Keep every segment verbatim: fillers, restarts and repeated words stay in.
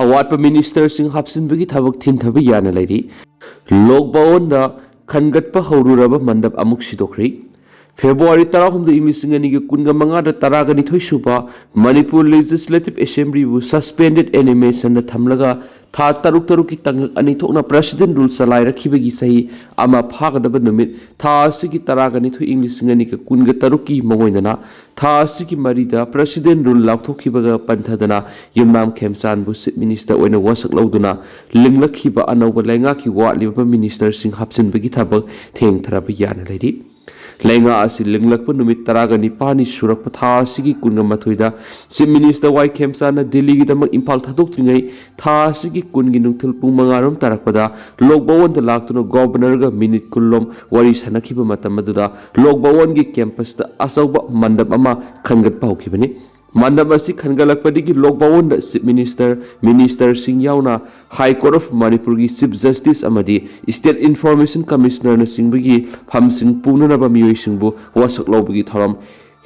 ꯑꯋꯥꯠꯄ ꯃꯤꯅꯤꯁꯇꯔꯁꯤꯡ ꯍꯥꯞꯆꯤꯟꯕꯒꯤ ꯊꯕꯛ ꯊꯤꯟꯊꯕ ꯌꯥꯅ ꯂꯩꯔꯤ꯫ ꯂꯣꯛ ꯚꯋꯟꯗ ꯈꯟꯒꯠꯄ ꯍꯧꯔꯨꯔꯕ ꯃꯟꯗꯞ ꯑꯃꯨꯛ ꯁꯤꯗꯣꯛꯈ꯭ꯔꯦ꯫ ꯐꯦꯕ꯭ꯔꯨꯋꯥꯔꯤ ꯇꯔꯥꯍꯨꯝꯗꯣꯏ, ꯏꯪ ꯂꯤꯁꯤꯡ ꯑꯅꯤꯒ ꯀꯨꯟꯒ ꯃꯉꯥꯗ ꯇꯔꯥꯒ ꯅꯤꯊꯣꯏ ꯁꯨꯕ ꯃꯅꯤꯄꯨꯔ ꯂꯦꯖꯤꯁꯂꯦꯇꯤꯚ ꯑꯦꯁꯦꯝꯕ꯭ꯂꯤꯕꯨ ꯁꯁꯄꯦꯟꯗꯦꯗ ꯑꯦꯅꯤꯃꯦꯁꯟꯗ ꯊꯝꯂꯒ ꯊꯥ ꯇꯔꯨꯛ ꯇꯔꯨꯛꯀꯤ ꯇꯥꯡꯀꯛ ꯑꯅꯤ ꯊꯣꯛꯅ ꯄ꯭ꯔꯦꯁꯤꯗꯦꯟ ꯔꯨꯜ ꯆꯂꯥꯏꯔꯛꯈꯤꯕꯒꯤ ꯆꯍꯤ ꯑꯃ ꯐꯥꯒꯗꯕ ꯅꯨꯃꯤꯠ, ꯊꯥ ꯑꯁꯤꯒꯤ ꯇꯔꯥꯒ ꯅꯤꯊꯣꯏ, ꯏꯪ ꯂꯤꯁꯤꯡ ꯑꯅꯤꯒ ꯀꯨꯟꯒ ꯇꯔꯨꯛꯀꯤ ꯃꯉꯣꯏꯗꯅ ꯊꯥ ꯑꯁꯤꯒꯤ ꯃꯔꯤꯗ ꯄ꯭ꯔꯦꯁꯤꯗꯦꯟ ꯔꯨꯜ ꯂꯥꯎꯊꯣꯛꯈꯤꯕꯒ ꯄꯟꯊꯗꯅ ꯌꯨꯝꯅꯥꯝ ꯈꯦꯝꯆꯥꯟꯕꯨ ꯆꯤꯐ ꯃꯤꯅꯤꯁꯇꯔ ꯑꯣꯏꯅ ꯋꯥꯁꯛ ꯂꯧꯗꯨꯅ ꯂꯤꯡꯂꯛꯈꯤꯕ ꯑꯅꯧꯕ ꯂꯩꯉꯥꯛꯀꯤ ꯋꯥꯠꯂꯤꯕ ꯃꯤꯅꯤꯁꯇꯔꯁꯤꯡ ꯍꯥꯞꯆꯤꯟꯕꯒꯤ ꯊꯕꯛ ꯊꯦꯡꯊꯔꯕ ꯌꯥꯅ ꯂꯩꯔꯤ꯫ ꯂꯩꯉꯥꯛ ꯑꯁꯤ ꯂꯤꯡꯂꯛꯄ ꯅꯨꯃꯤꯠ ꯇꯔꯥꯒ ꯅꯤꯄꯥꯜꯅꯤ ꯁꯨꯔꯛꯄ ꯊꯥ ꯑꯁꯤꯒꯤ ꯀꯨꯟꯒ ꯃꯥꯊꯣꯏꯗ ꯆꯤꯐ ꯃꯤꯅꯤꯁꯇꯔ ꯋꯥꯏ ꯈꯦꯝꯆꯥꯟꯅ ꯗꯤꯜꯂꯤꯒꯤꯗꯃꯛ ꯏꯝꯐꯥꯜ ꯊꯥꯗꯣꯛꯇ꯭ꯔꯤꯉꯩ ꯊꯥ ꯑꯁꯤꯒꯤ ꯀꯨꯟꯒꯤ ꯅꯨꯡꯊꯤꯜ ꯄꯨꯡ ꯃꯉꯥꯔꯣꯝ ꯇꯥꯔꯛꯄꯗ ꯂꯣꯛ ꯚꯋꯟꯗ ꯂꯥꯛꯇꯨꯅ ꯒꯣꯕꯔꯅꯔꯒ ꯃꯤꯅꯤꯠ ꯀꯨꯟꯂꯣꯝ ꯋꯥꯔꯤ ꯁꯥꯟꯅꯈꯤꯕ ꯃꯇꯝ ꯑꯗꯨꯗ ꯂꯣꯛ ꯚꯋꯟꯒꯤ ꯀꯦꯝꯄꯁꯇ ꯑꯆꯧꯕ ꯃꯟꯗꯞ ꯑꯃ ꯈꯟꯒꯠꯄ ꯍꯧꯈꯤꯕꯅꯤ꯫ ꯃꯟꯗꯞ ꯑꯁꯤ ꯈꯟꯒꯠꯂꯛꯄꯗꯒꯤ ꯂꯣꯛ ꯚꯋꯟꯗ ꯆꯤꯐ ꯃꯤꯅꯤꯁꯇꯔ, ꯃꯤꯅꯤꯁꯇꯔꯁꯤꯡ ꯌꯥꯎꯅ ꯍꯥꯏ ꯀꯣꯔꯠ ꯑꯣꯐ ꯃꯅꯤꯄꯨꯔꯒꯤ ꯆꯤꯐ ꯖꯁꯇꯤꯁ ꯑꯃꯗꯤ ꯁ꯭ꯇꯦꯠ ꯏꯟꯐꯣꯔꯃꯦꯁꯟ ꯀꯃꯤꯁꯅꯔꯅꯆꯤꯡꯕꯒꯤ ꯐꯝꯁꯤꯡ ꯄꯨꯅꯅꯕ ꯃꯤꯑꯣꯏꯁꯤꯡꯕꯨ ꯋꯥꯁꯛ ꯂꯧꯕꯒꯤ ꯊꯧꯔꯝ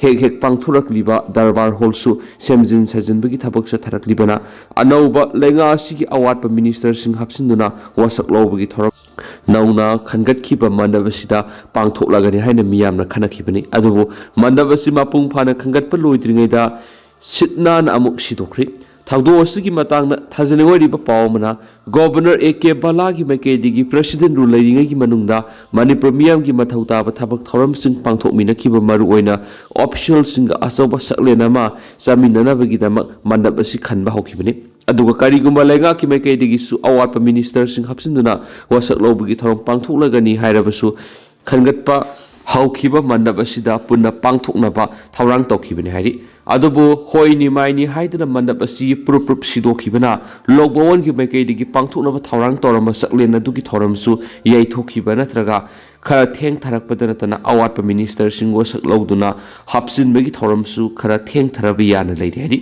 ꯍꯦꯛ ꯍꯦꯛ ꯄꯥꯡꯊꯣꯔꯛꯂꯤꯕ ꯗꯔꯕꯥꯔ ꯍꯣꯜꯁꯨ ꯁꯦꯝꯖꯤꯟ ꯁꯥꯖꯤꯟꯕꯒꯤ ꯊꯕꯛ ꯆꯠꯊꯔꯛꯂꯤꯕꯅ ꯑꯅꯧꯕ ꯂꯩꯉꯥꯛ ꯑꯁꯤꯒꯤ ꯑꯋꯥꯠꯄ ꯃꯤꯅꯤꯁꯇꯔꯁꯤꯡ ꯍꯥꯞꯆꯤꯟꯗꯨꯅ ꯋꯥꯁꯛ ꯂꯧꯕꯒꯤ ꯊꯧꯔꯝ ꯅꯧꯅ ꯈꯟꯒꯠꯈꯤꯕ ꯃꯟꯗꯞ ꯑꯁꯤꯗ ꯄꯥꯡꯊꯣꯛꯂꯒꯅꯤ ꯍꯥꯏꯅ ꯃꯤꯌꯥꯝꯅ ꯈꯟꯅꯈꯤꯕꯅꯤ꯫ ꯑꯗꯨꯕꯨ ꯃꯟꯗꯞ ꯑꯁꯤ ꯃꯄꯨꯡ ꯐꯥꯅ ꯈꯟꯒꯠꯄ ꯂꯣꯏꯗ꯭ꯔꯤꯉꯩꯗ ꯁꯤꯠ ꯅꯥꯟꯅ ꯑꯃꯨꯛ ꯁꯤꯗꯣꯛꯈ꯭ꯔꯦ꯫ ꯊꯧꯗꯣꯛ ꯑꯁꯤꯒꯤ ꯃꯇꯥꯡꯗ ꯊꯥꯖꯅꯤꯡꯉꯥꯏ ꯑꯣꯏꯔꯤꯕ ꯄꯥꯎ ꯑꯃꯅ, ꯒꯣꯕꯔꯅꯔ ꯑꯦ ꯀꯦ ꯕꯂꯥꯒꯤ ꯃꯥꯏꯀꯩꯗꯒꯤ ꯄ꯭ꯔꯦꯁꯤꯗꯦꯟ ꯔꯨꯜ ꯂꯩꯔꯤꯉꯩꯒꯤ ꯃꯅꯨꯡꯗ ꯃꯅꯤꯄꯨꯔ ꯃꯤꯌꯥꯝꯒꯤ ꯃꯊꯧ ꯇꯥꯕ ꯊꯕꯛ ꯊꯧꯔꯝꯁꯤꯡ ꯄꯥꯡꯊꯣꯛꯃꯤꯟꯅꯈꯤꯕ ꯃꯔꯨꯑꯣꯏꯅ ꯑꯣꯐꯤꯁꯤꯌꯦꯜꯁꯤꯡꯒ ꯑꯆꯧꯕ ꯁꯛꯂꯦꯟ ꯑꯃ ꯆꯥꯃꯤꯟꯅꯅꯕꯒꯤꯗꯃꯛ ꯃꯟꯗꯞ ꯑꯁꯤ ꯈꯟꯕ ꯍꯧꯈꯤꯕꯅꯤ꯫ ꯑꯗꯨꯒ ꯀꯔꯤꯒꯨꯝꯕ ꯂꯩꯉꯥꯛꯀꯤ ꯃꯥꯏꯀꯩꯗꯒꯤꯁꯨ ꯑꯋꯥꯠꯄ ꯃꯤꯅꯤꯁꯇꯔꯁꯤꯡ ꯍꯥꯞꯆꯤꯟꯗꯨꯅ ꯋꯥꯁꯛ ꯂꯧꯕꯒꯤ ꯊꯧꯔꯝ ꯄꯥꯡꯊꯣꯛꯂꯒꯅꯤ ꯍꯥꯏꯔꯕꯁꯨ, ꯈꯟꯒꯠꯄ ꯍꯧꯈꯤꯕ ꯃꯟꯗꯞ ꯑꯁꯤꯗ ꯄꯨꯟꯅ ꯄꯥꯡꯊꯣꯛꯅꯕ ꯊꯧꯔꯥꯡ ꯇꯧꯈꯤꯕꯅꯤ ꯍꯥꯏꯔꯤ꯫ ꯑꯗꯨꯕꯨ ꯍꯣꯏꯅꯤ ꯃꯥꯏꯅꯤ ꯍꯥꯏꯗꯨꯅ ꯃꯟꯗꯞ ꯑꯁꯤ ꯄ꯭ꯔꯨꯞ ꯄ꯭ꯔꯨꯞ ꯁꯤꯗꯣꯛꯈꯤꯕꯅ ꯂꯣꯛ ꯚꯋꯟꯒꯤ ꯃꯥꯏꯀꯩꯗꯒꯤ ꯄꯥꯡꯊꯣꯛꯅꯕ ꯊꯧꯔꯥꯡ ꯇꯧꯔꯝꯕ ꯆꯥꯛꯂꯦꯟ ꯑꯗꯨꯒꯤ ꯊꯧꯔꯝꯁꯨ ꯌꯩꯊꯣꯛꯈꯤꯕ ꯅꯠꯇ꯭ꯔꯒ ꯈꯔ ꯊꯦꯡꯊꯔꯛꯄꯗ ꯅꯠꯇꯅ ꯑꯋꯥꯠꯄ ꯃꯤꯅꯤꯁꯇꯔꯁꯤꯡ ꯋꯥꯁꯛ ꯂꯧꯗꯨꯅ ꯍꯥꯞꯆꯤꯟꯕꯒꯤ ꯊꯧꯔꯝꯁꯨ ꯈꯔ ꯊꯦꯡꯊꯔꯕ ꯌꯥꯅ ꯂꯩꯔꯤ ꯍꯥꯏꯔꯤ꯫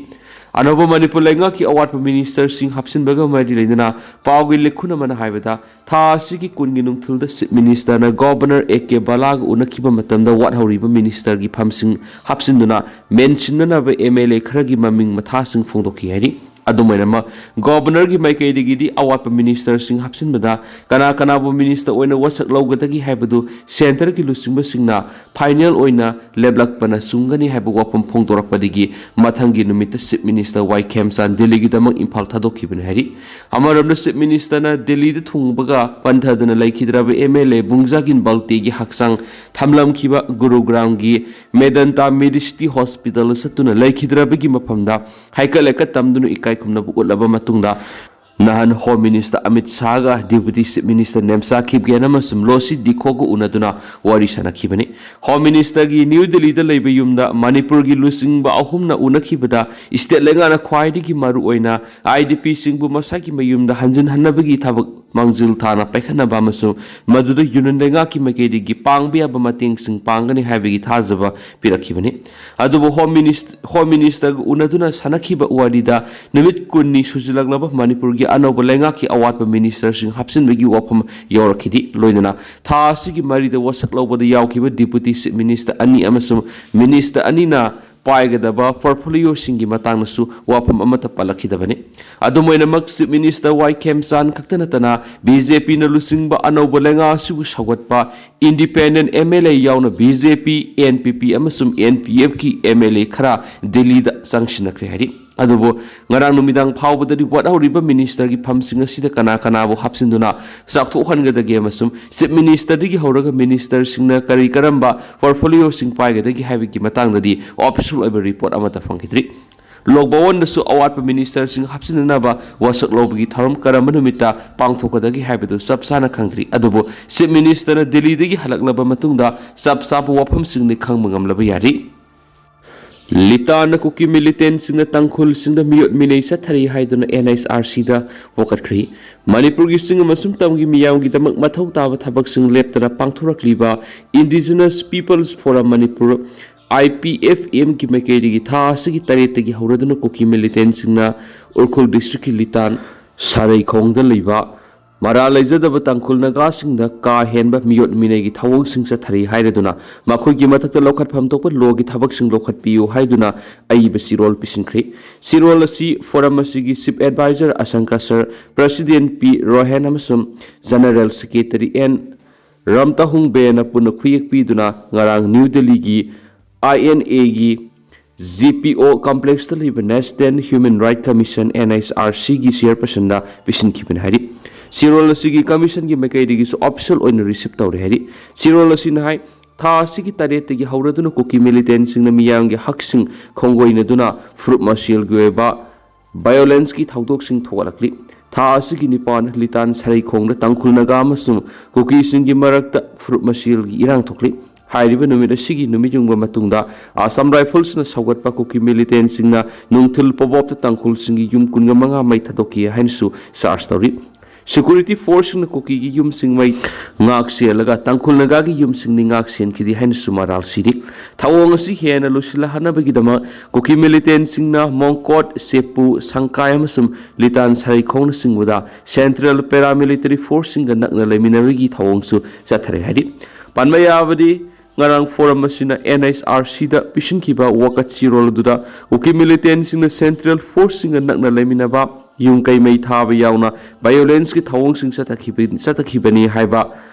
ꯑꯅꯧꯕ ꯃꯅꯤꯄꯨꯔ ꯂꯩꯉꯥꯛꯀꯤ ꯑꯋꯥꯠꯄ ꯃꯤꯅꯤꯁꯇꯔꯁꯤꯡ ꯍꯥꯞꯆꯤꯟꯕꯒ ꯃꯔꯤ ꯂꯩꯅꯅ ꯄꯥꯎꯒꯤ ꯂꯤꯈꯨꯟ ꯑꯃꯅ ꯍꯥꯏꯕꯗ, ꯊꯥ ꯑꯁꯤꯒꯤ ꯀꯨꯟꯒꯤ ꯅꯨꯡꯊꯤꯜꯗ ꯆꯤꯐ ꯃꯤꯅꯤꯁꯇꯔꯅ ꯒꯣꯕꯔꯅꯔ ꯑꯦ ꯀꯦ ꯕꯂꯥꯒ ꯎꯅꯈꯤꯕ ꯃꯇꯝꯗ ꯋꯥꯠꯍꯧꯔꯤꯕ ꯃꯤꯅꯤꯁꯇꯔꯒꯤ ꯐꯝꯁꯤꯡ ꯍꯥꯞꯆꯤꯟꯗꯨꯅ ꯃꯦꯟꯁꯤꯟꯅꯅꯕ ꯑꯦꯝ ꯑꯦꯜ ꯑꯦ ꯈꯔꯒꯤ ꯃꯃꯤꯡ ꯃꯊꯥꯁꯤꯡ ꯐꯣꯡꯗꯣꯛꯈꯤ ꯍꯥꯏꯔꯤ꯫ ꯑꯗꯨꯝ ꯑꯣꯏꯅꯃꯛ, ꯒꯣꯕꯔꯅꯔꯒꯤ ꯃꯥꯏꯀꯩꯗꯒꯤꯗꯤ ꯑꯋꯥꯠꯄ ꯃꯤꯅꯤꯁꯇꯔꯁꯤꯡ ꯍꯥꯞꯆꯤꯟꯕꯗ ꯀꯅꯥ ꯀꯅꯥꯕꯨ ꯃꯤꯅꯤꯁꯇꯔ ꯑꯣꯏꯅ ꯋꯥꯁꯛ ꯂꯧꯒꯗꯒꯦ ꯍꯥꯏꯕꯗꯨ ꯁꯦꯟꯇꯔꯒꯤ ꯂꯨꯆꯤꯡꯕꯁꯤꯡꯅ ꯐꯥꯏꯅꯦꯜ ꯑꯣꯏꯅ ꯂꯦꯞꯂꯛꯄꯅ ꯆꯨꯝꯒꯅꯤ ꯍꯥꯏꯕ ꯋꯥꯐꯝ ꯐꯣꯡꯗꯣꯔꯛꯄꯗꯒꯤ ꯃꯊꯪꯒꯤ ꯅꯨꯃꯤꯠꯇ ꯆꯤꯐ ꯃꯤꯅꯤꯁꯇꯔ ꯋꯥꯏ ꯈꯦꯝꯆꯥꯟ ꯗꯤꯜꯂꯤꯒꯤꯗꯃꯛ ꯏꯝꯐꯥꯜ ꯊꯥꯗꯣꯛꯈꯤꯕꯅꯤ ꯍꯥꯏꯔꯤ꯫ ꯑꯃꯔꯣꯝꯗ, ꯆꯤꯐ ꯃꯤꯅꯤꯁꯇꯔꯅ ꯗꯤꯜꯂꯤꯗ ꯊꯨꯡꯕꯒ ꯄꯟꯊꯗꯅ ꯂꯩꯈꯤꯗ꯭ꯔꯕ ꯑꯦꯝ ꯑꯦꯜ ꯑꯦ ꯕꯨꯡꯖꯥꯒꯤꯟ ꯕꯜꯇꯦꯒꯤ ꯍꯛꯆꯥꯡ ꯊꯝꯂꯝꯈꯤꯕ ꯒꯨꯔꯨꯒ꯭ꯔꯥꯝꯒꯤ ꯃꯦꯗꯟꯇꯥ ꯃꯦꯗꯤꯁꯤꯇꯤ ꯍꯣꯁꯄꯤꯇꯥꯜꯗ ꯆꯠꯇꯨꯅ ꯂꯩꯈꯤꯗ꯭ꯔꯕꯒꯤ ꯃꯐꯝꯗ ꯍꯩꯀꯠ ꯂꯩꯀꯠ ꯇꯝꯗꯨꯅ ꯏꯀꯥꯏ ꯈꯨꯝꯅꯕ ꯎꯠꯂꯕ ꯃꯇꯨꯡꯗ, ꯅꯍꯥꯟ ꯍꯣꯝ ꯃꯤꯅꯤꯁꯇꯔ ꯑꯃꯤꯠ ꯁꯥꯍꯒ deputy chief minister Nemcha Kipgen ꯑꯃꯁꯨꯡ ꯂꯣꯁꯤ ꯗꯤꯈꯣꯒ ꯎꯅꯗꯨꯅ ꯋꯥꯔꯤ ꯁꯥꯅꯈꯤꯕꯅꯤ꯫ ꯍꯣꯝ ꯃꯤꯅꯤꯁꯇꯔꯒꯤ ꯅ꯭ꯌꯨ ꯗꯤꯜꯂꯤꯗ ꯂꯩꯕ ꯌꯨꯝꯗ ꯃꯅꯤꯄꯨꯔꯒꯤ ꯂꯨꯆꯤꯡꯕ ꯑꯍꯨꯝꯅ ꯎꯅꯈꯤꯕꯗ ꯏꯁꯇꯦꯠ ꯂꯩꯉꯥꯛꯅ ꯈ꯭ꯋꯥꯏꯗꯒꯤ ꯃꯔꯨ ꯑꯣꯏꯅ ꯑꯥꯏ ꯗꯤ ꯄꯤꯁꯤꯡꯕꯨ ꯃꯁꯥꯒꯤ ꯃꯌꯨꯝꯗ ꯍꯟꯖꯤꯟꯍꯟꯅꯕꯒꯤ ꯊꯕꯛ ꯃꯥꯡꯖꯤꯜ ꯊꯥꯅ ꯄꯥꯏꯈꯠꯅꯕ ꯑꯃꯁꯨꯡ ꯃꯗꯨꯗ ꯌꯨꯅꯤꯌꯟ ꯂꯩꯉꯥꯛꯀꯤ ꯃꯥꯏꯀꯩꯗꯒꯤ ꯄꯥꯡꯕ ꯌꯥꯕ ꯃꯇꯦꯡꯁꯤꯡ ꯄꯥꯡꯒꯅꯤ ꯍꯥꯏꯕꯒꯤ ꯊꯥꯖꯕ ꯄꯤꯔꯛꯈꯤꯕꯅꯤ꯫ ꯑꯗꯨꯕꯨ ꯍꯣꯝ ꯃꯤꯅꯤꯁ-, ꯍꯣꯝ ꯃꯤꯅꯤꯁꯇꯔꯒ ꯎꯅꯗꯨꯅ ꯁꯥꯟꯅꯈꯤꯕ ꯋꯥꯔꯤꯗ ꯅꯨꯃꯤꯠ ꯀꯨꯟꯅꯤ ꯁꯨꯖꯤꯜꯂꯛꯂꯕ ꯃꯅꯤꯄꯨꯔꯒꯤ ꯑꯅꯧꯕ ꯂꯩꯉꯥꯛꯀꯤ ꯑꯋꯥꯠꯄ ꯃꯤꯅꯤꯁꯇꯔꯁꯤꯡ ꯍꯥꯞꯆꯤꯟꯕꯒꯤ ꯋꯥꯐꯝ ꯌꯥꯎꯔꯛꯈꯤꯗꯦ꯫ ꯂꯣꯏꯅꯅ ꯊꯥ ꯑꯁꯤꯒꯤ ꯃꯔꯤꯗ ꯋꯥꯁꯛ ꯂꯧꯕꯗ ꯌꯥꯎꯈꯤꯕ ꯗꯤꯄꯨꯇꯤ ꯆꯤꯐ ꯃꯤꯅꯤꯁꯇꯔ ꯑꯅꯤ ꯑꯃꯁꯨꯡ ꯃꯤꯅꯤꯁꯇꯔ ꯑꯅꯤꯅ ꯄꯥꯏꯒꯗꯕ ꯄꯣꯔꯠꯐꯣꯂꯤꯑꯣꯁꯤꯡꯒꯤ ꯃꯇꯥꯡꯗꯁꯨ ꯋꯥꯐꯝ ꯑꯃꯠꯇ ꯄꯜꯂꯛꯈꯤꯗꯕꯅꯤ꯫ ꯑꯗꯨꯝ ꯑꯣꯏꯅꯃꯛ, ꯆꯤꯐ ꯃꯤꯅꯤꯁꯇꯔ ꯋꯥꯏ ꯈꯦꯝꯆꯥꯟ ꯈꯛꯇ ꯅꯠꯇꯅ ꯕꯤ ꯖꯦ ꯄꯤꯅ ꯂꯨꯆꯤꯡꯕ ꯑꯅꯧꯕ ꯂꯩꯉꯥꯛ ꯑꯁꯤꯕꯨ ꯁꯧꯒꯠꯄ ꯏꯟꯗꯤꯄꯦꯟꯗꯦꯟ ꯑꯦꯝ ꯑꯦꯜ ꯑꯦ ꯌꯥꯎꯅ B J P, N P P ꯑꯃꯁꯨꯡ ꯑꯦꯟ ꯄꯤ ꯑꯦꯐꯀꯤ ꯑꯦꯝ ꯑꯦꯜ ꯑꯦ ꯈꯔ ꯗꯤꯜꯂꯤꯗ ꯆꯪꯁꯤꯟꯅꯈ꯭ꯔꯦ ꯍꯥꯏꯔꯤ꯫ ꯑꯗꯨꯕꯨ ꯉꯔꯥꯡ ꯅꯨꯃꯤꯗꯥꯡ ꯐꯥꯎꯕꯗꯗꯤ ꯋꯥꯠꯍꯧꯔꯤꯕ ꯃꯤꯅꯤꯁꯇꯔꯒꯤ ꯐꯝꯁꯤꯡ ꯑꯁꯤꯗ ꯀꯅꯥ ꯀꯅꯥꯕꯨ ꯍꯥꯞꯆꯤꯟꯗꯨꯅ ꯆꯥꯎꯊꯣꯛꯍꯟꯒꯗꯒꯦ ꯑꯃꯁꯨꯡ ꯆꯤꯐ ꯃꯤꯅꯤꯁꯇꯔꯗꯒꯤ ꯍꯧꯔꯒ ꯃꯤꯅꯤꯁꯇꯔꯁꯤꯡꯅ ꯀꯔꯤ ꯀꯔꯝꯕ ꯄꯣꯔꯠꯐꯣꯂꯤꯑꯣꯁꯤꯡ ꯄꯥꯏꯒꯗꯒꯦ ꯍꯥꯏꯕꯒꯤ ꯃꯇꯥꯡꯗꯗꯤ ꯑꯣꯐꯤꯁꯤꯌꯦꯜ ꯑꯣꯏꯕ ꯔꯤꯄꯣꯔꯠ ꯑꯃꯠꯇ ꯐꯪꯈꯤꯗ꯭ꯔꯤ꯫ ꯂꯣꯛ ꯚꯋꯟꯗꯁꯨ ꯑꯋꯥꯠꯄ ꯃꯤꯅꯤꯁꯇꯔꯁꯤꯡ ꯍꯥꯞꯆꯤꯟꯅꯅꯕ ꯋꯥꯁꯛ ꯂꯧꯕꯒꯤ ꯊꯧꯔꯝ ꯀꯔꯝꯕ ꯅꯨꯃꯤꯠꯇ ꯄꯥꯡꯊꯣꯛꯀꯗꯒꯦ ꯍꯥꯏꯕꯗꯨ ꯆꯞ ꯆꯥꯅ ꯈꯪꯗ꯭ꯔꯤ꯫ ꯑꯗꯨꯕꯨ ꯆꯤꯐ ꯃꯤꯅꯤꯁꯇꯔꯅ ꯗꯤꯜꯂꯤꯗꯒꯤ ꯍꯜꯂꯛꯂꯕ ꯃꯇꯨꯡꯗ ꯆꯞ ꯆꯥꯕ ꯋꯥꯐꯝꯁꯤꯡꯗꯤ ꯈꯪꯕ ꯉꯝꯂꯕ ꯌꯥꯔꯤ꯫ ꯂꯤꯇꯥꯟꯅ ꯀꯨꯀꯤ ꯃꯤꯂꯤꯇꯦꯟꯁꯤꯡꯅ ꯇꯥꯡꯈꯨꯜꯁꯤꯡꯗ ꯃꯤꯑꯣꯠ ꯃꯤꯅꯩ ꯆꯠꯊꯔꯤ ꯍꯥꯏꯗꯨꯅ ꯑꯦꯟ ꯑꯩꯆ ꯑꯥꯔ ꯁꯤꯗ ꯋꯥꯀꯠꯈ꯭ꯔꯤ꯫ ꯃꯅꯤꯄꯨꯔꯒꯤ ꯆꯤꯡ ꯑꯃꯁꯨꯡ ꯇꯝꯒꯤ ꯃꯤꯌꯥꯝꯒꯤꯗꯃꯛ ꯃꯊꯧ ꯇꯥꯕ ꯊꯕꯛꯁꯤꯡ ꯂꯦꯞꯇꯅ ꯄꯥꯡꯊꯣꯔꯛꯂꯤꯕ Indigenous Peoples Forum Manipur, I P F ꯑꯦꯝꯒꯤ ꯃꯥꯏꯀꯩꯗꯒꯤ ꯊꯥ ꯑꯁꯤꯒꯤ ꯇꯔꯦꯠꯇꯒꯤ ꯍꯧꯔꯗꯨꯅ ꯀꯨꯀꯤ ꯃꯤꯂꯤꯇꯦꯟꯁꯤꯡꯅ ꯎꯈ꯭ꯔꯨꯜ ꯗꯤꯁꯇ꯭ꯔꯤꯛꯀꯤ ꯂꯤꯇꯥꯟ ꯁꯥꯔꯩꯈꯣꯡꯗ ꯂꯩꯕ ꯄꯔꯥ ꯂꯩꯖꯗꯕ ꯇꯥꯡꯈꯨꯜ ꯅꯥꯒꯥꯁꯤꯡꯗ ꯀꯥ ꯍꯦꯟꯕ ꯃꯤꯑꯣꯠ ꯃꯤꯅꯩꯒꯤ ꯊꯧꯑꯣꯡꯁꯤꯡ ꯆꯠꯊꯔꯤ ꯍꯥꯏꯔꯗꯨꯅ ꯃꯈꯣꯏꯒꯤ ꯃꯊꯛꯇ ꯂꯧꯈꯠꯐꯝ ꯊꯣꯛꯄ ꯂꯣꯒꯤ ꯊꯕꯛꯁꯤꯡ ꯂꯧꯈꯠꯄꯤꯌꯨ ꯍꯥꯏꯗꯨꯅ ꯑꯏꯕ ꯆꯤꯔꯣꯜ ꯄꯤꯁꯤꯟꯈ꯭ꯔꯤ꯫ ꯆꯤꯔꯣꯜ ꯑꯁꯤ ꯐꯣꯔꯝ ꯑꯁꯤꯒꯤ Chief Advisor ꯑꯁꯪꯀ ꯁꯔ, President ꯄꯤ ꯔꯣꯍꯦꯟ ꯑꯃꯁꯨꯡ General Secretary ꯑꯦꯟ ꯔꯝꯇꯍꯨꯡꯕꯦꯅ ꯄꯨꯟꯅ ꯈꯨꯌꯦꯛ ꯄꯤꯗꯨꯅ ꯉꯔꯥꯡ ꯅ꯭ꯌꯨ ꯗꯦꯜꯂꯤꯒꯤ ꯑꯥꯏ ꯑꯦꯟ ꯑꯦꯒꯤ ꯖꯤ ꯄꯤ ꯑꯣ ꯀꯝꯄ꯭ꯂꯦꯛꯁꯇ ꯂꯩꯕ National Human Rights Commission, N H R C ꯒꯤ ꯆꯤꯌꯔꯄꯔꯁꯟꯗ ꯄꯤꯁꯤꯟꯈꯤꯕꯅꯤ ꯍꯥꯏꯔꯤ꯫ ꯆꯤꯔꯣꯜ ꯑꯁꯤꯒꯤ ꯀꯃꯤꯁꯟꯒꯤ ꯃꯥꯏꯀꯩꯗꯒꯤꯁꯨ ꯑꯣꯐꯤꯁꯤꯌꯦꯜ ꯑꯣꯏꯅ ꯔꯤꯁꯤꯞ ꯇꯧꯔꯦ ꯍꯥꯏꯔꯤ꯫ ꯆꯤꯔꯣꯜ ꯑꯁꯤꯅ ꯍꯥꯏ, ꯊꯥ ꯑꯁꯤꯒꯤ ꯇꯔꯦꯠꯇꯒꯤ ꯍꯧꯔꯗꯨꯅ ꯀꯨꯀꯤ ꯃꯤꯂꯤꯇꯦꯟꯁꯤꯡꯅ ꯃꯤꯌꯥꯝꯒꯤ ꯍꯛꯁꯤꯡ ꯈꯣꯡꯒꯣꯏꯅꯗꯨꯅ ꯐꯨꯔꯨꯞ ꯃꯁꯦꯜꯒꯤ ꯑꯣꯏꯕ ꯚꯥꯏꯑꯣꯂꯦꯟꯁꯀꯤ ꯊꯧꯗꯣꯛꯁꯤꯡ ꯊꯣꯛꯍꯜꯂꯛꯂꯤ꯫ ꯊꯥ ꯑꯁꯤꯒꯤ ꯅꯤꯄꯥꯟ ꯂꯤꯇꯥꯟ ꯁꯔꯩꯈꯣꯡꯗ ꯇꯥꯡꯈꯨꯜ ꯅꯥꯒꯥ ꯑꯃꯁꯨꯡ ꯀꯨꯀꯤꯁꯤꯡꯒꯤ ꯃꯔꯛꯇ ꯐꯨꯔꯨꯞ ꯃꯁꯦꯜꯒꯤ ꯏꯔꯥꯡ ꯊꯣꯛꯂꯤ꯫ ꯍꯥꯏꯔꯤꯕ ꯅꯨꯃꯤꯠ ꯑꯁꯤꯒꯤ ꯅꯨꯃꯤꯠ ꯌꯨꯡꯕ ꯃꯇꯨꯡꯗ ꯑꯁꯥꯝ ꯔꯥꯏꯐꯜꯁꯅ ꯁꯧꯒꯠꯄ ꯀꯨꯀꯤ ꯃꯤꯂꯤꯇꯦꯟꯁꯤꯡꯅ ꯅꯨꯡꯊꯤꯜ ꯄꯣꯕꯣꯞꯇ ꯇꯥꯡꯈꯨꯜꯁꯤꯡꯒꯤ ꯌꯨꯝ ꯀꯨꯟꯒ ꯃꯉꯥ ꯃꯩ ꯊꯥꯗꯣꯛꯈꯤ ꯍꯥꯏꯅꯁꯨ ꯆꯥꯔꯖ ꯇꯧꯔꯤ꯫ ꯁꯦꯀ꯭ꯌꯨꯔꯤꯇꯤ ꯐꯣꯔꯁꯁꯤꯡꯅ ꯀꯨꯀꯤꯒꯤ ꯌꯨꯝꯁꯤꯡ ꯃꯩ ꯉꯥꯛ ꯁꯦꯜꯂꯒ ꯇꯥꯡꯈꯨꯜ ꯅꯥꯒꯥꯒꯤ ꯌꯨꯝꯁꯤꯡꯗꯤ ꯉꯥꯛ ꯁꯦꯟꯈꯤꯗꯦ ꯍꯥꯏꯅꯁꯨ ꯃꯔꯥꯜ ꯁꯤꯔꯤ꯫ ꯊꯧꯑꯣꯡ ꯑꯁꯤ ꯍꯦꯟꯅ ꯂꯨꯁꯤꯜꯍꯟꯅꯕꯒꯤꯗꯃꯛ ꯀꯨꯀꯤ ꯃꯤꯂꯤꯇꯦꯟꯁꯤꯡꯅ ꯃꯣꯡꯀꯣꯠ, ꯁꯦꯄꯨ, ꯁꯪꯀꯥꯏ ꯑꯃꯁꯨꯡ ꯂꯤꯇꯥꯟ ꯁꯔꯩꯈꯣꯡꯅꯆꯤꯡꯕꯗ ꯁꯦꯟꯇ꯭ꯔꯦꯜ ꯄꯦꯔꯥꯃꯤꯂꯤꯇꯔꯤ ꯐꯣꯔꯁꯁꯤꯡꯒ ꯅꯛꯅ ꯂꯩꯃꯤꯟꯅꯕꯒꯤ ꯊꯧꯑꯣꯡꯁꯨ ꯆꯠꯊꯔꯦ ꯍꯥꯏꯔꯤ꯫ ꯄꯟꯕ ꯌꯥꯕꯗꯤ, ꯉꯔꯥꯡ ꯐꯣꯔꯝ ꯑꯁꯤꯅ N H R C ꯗ ꯄꯤꯁꯤꯟꯈꯤꯕ ꯋꯥꯀꯠ ꯆꯤꯔꯣꯜ ꯑꯗꯨꯗ ꯀꯨꯀꯤ ꯃꯤꯂꯤꯇꯦꯟꯁꯤꯡꯅ ꯁꯦꯟꯇ꯭ꯔꯦꯜ ꯐꯣꯔꯁꯁꯤꯡꯒ ꯅꯛꯅ ꯂꯩꯃꯤꯟꯅꯕ, ꯌꯨꯝ ꯀꯩ ꯃꯩ ꯊꯥꯕ ꯌꯥꯎꯅ ꯚꯥꯏꯑꯣꯂꯦꯟꯁꯀꯤ ꯊꯧꯑꯣꯡꯁꯤꯡ ꯆꯠꯊꯈꯤꯕ-, ꯆꯠꯊꯈꯤꯕꯅꯤ ꯍꯥꯏꯕ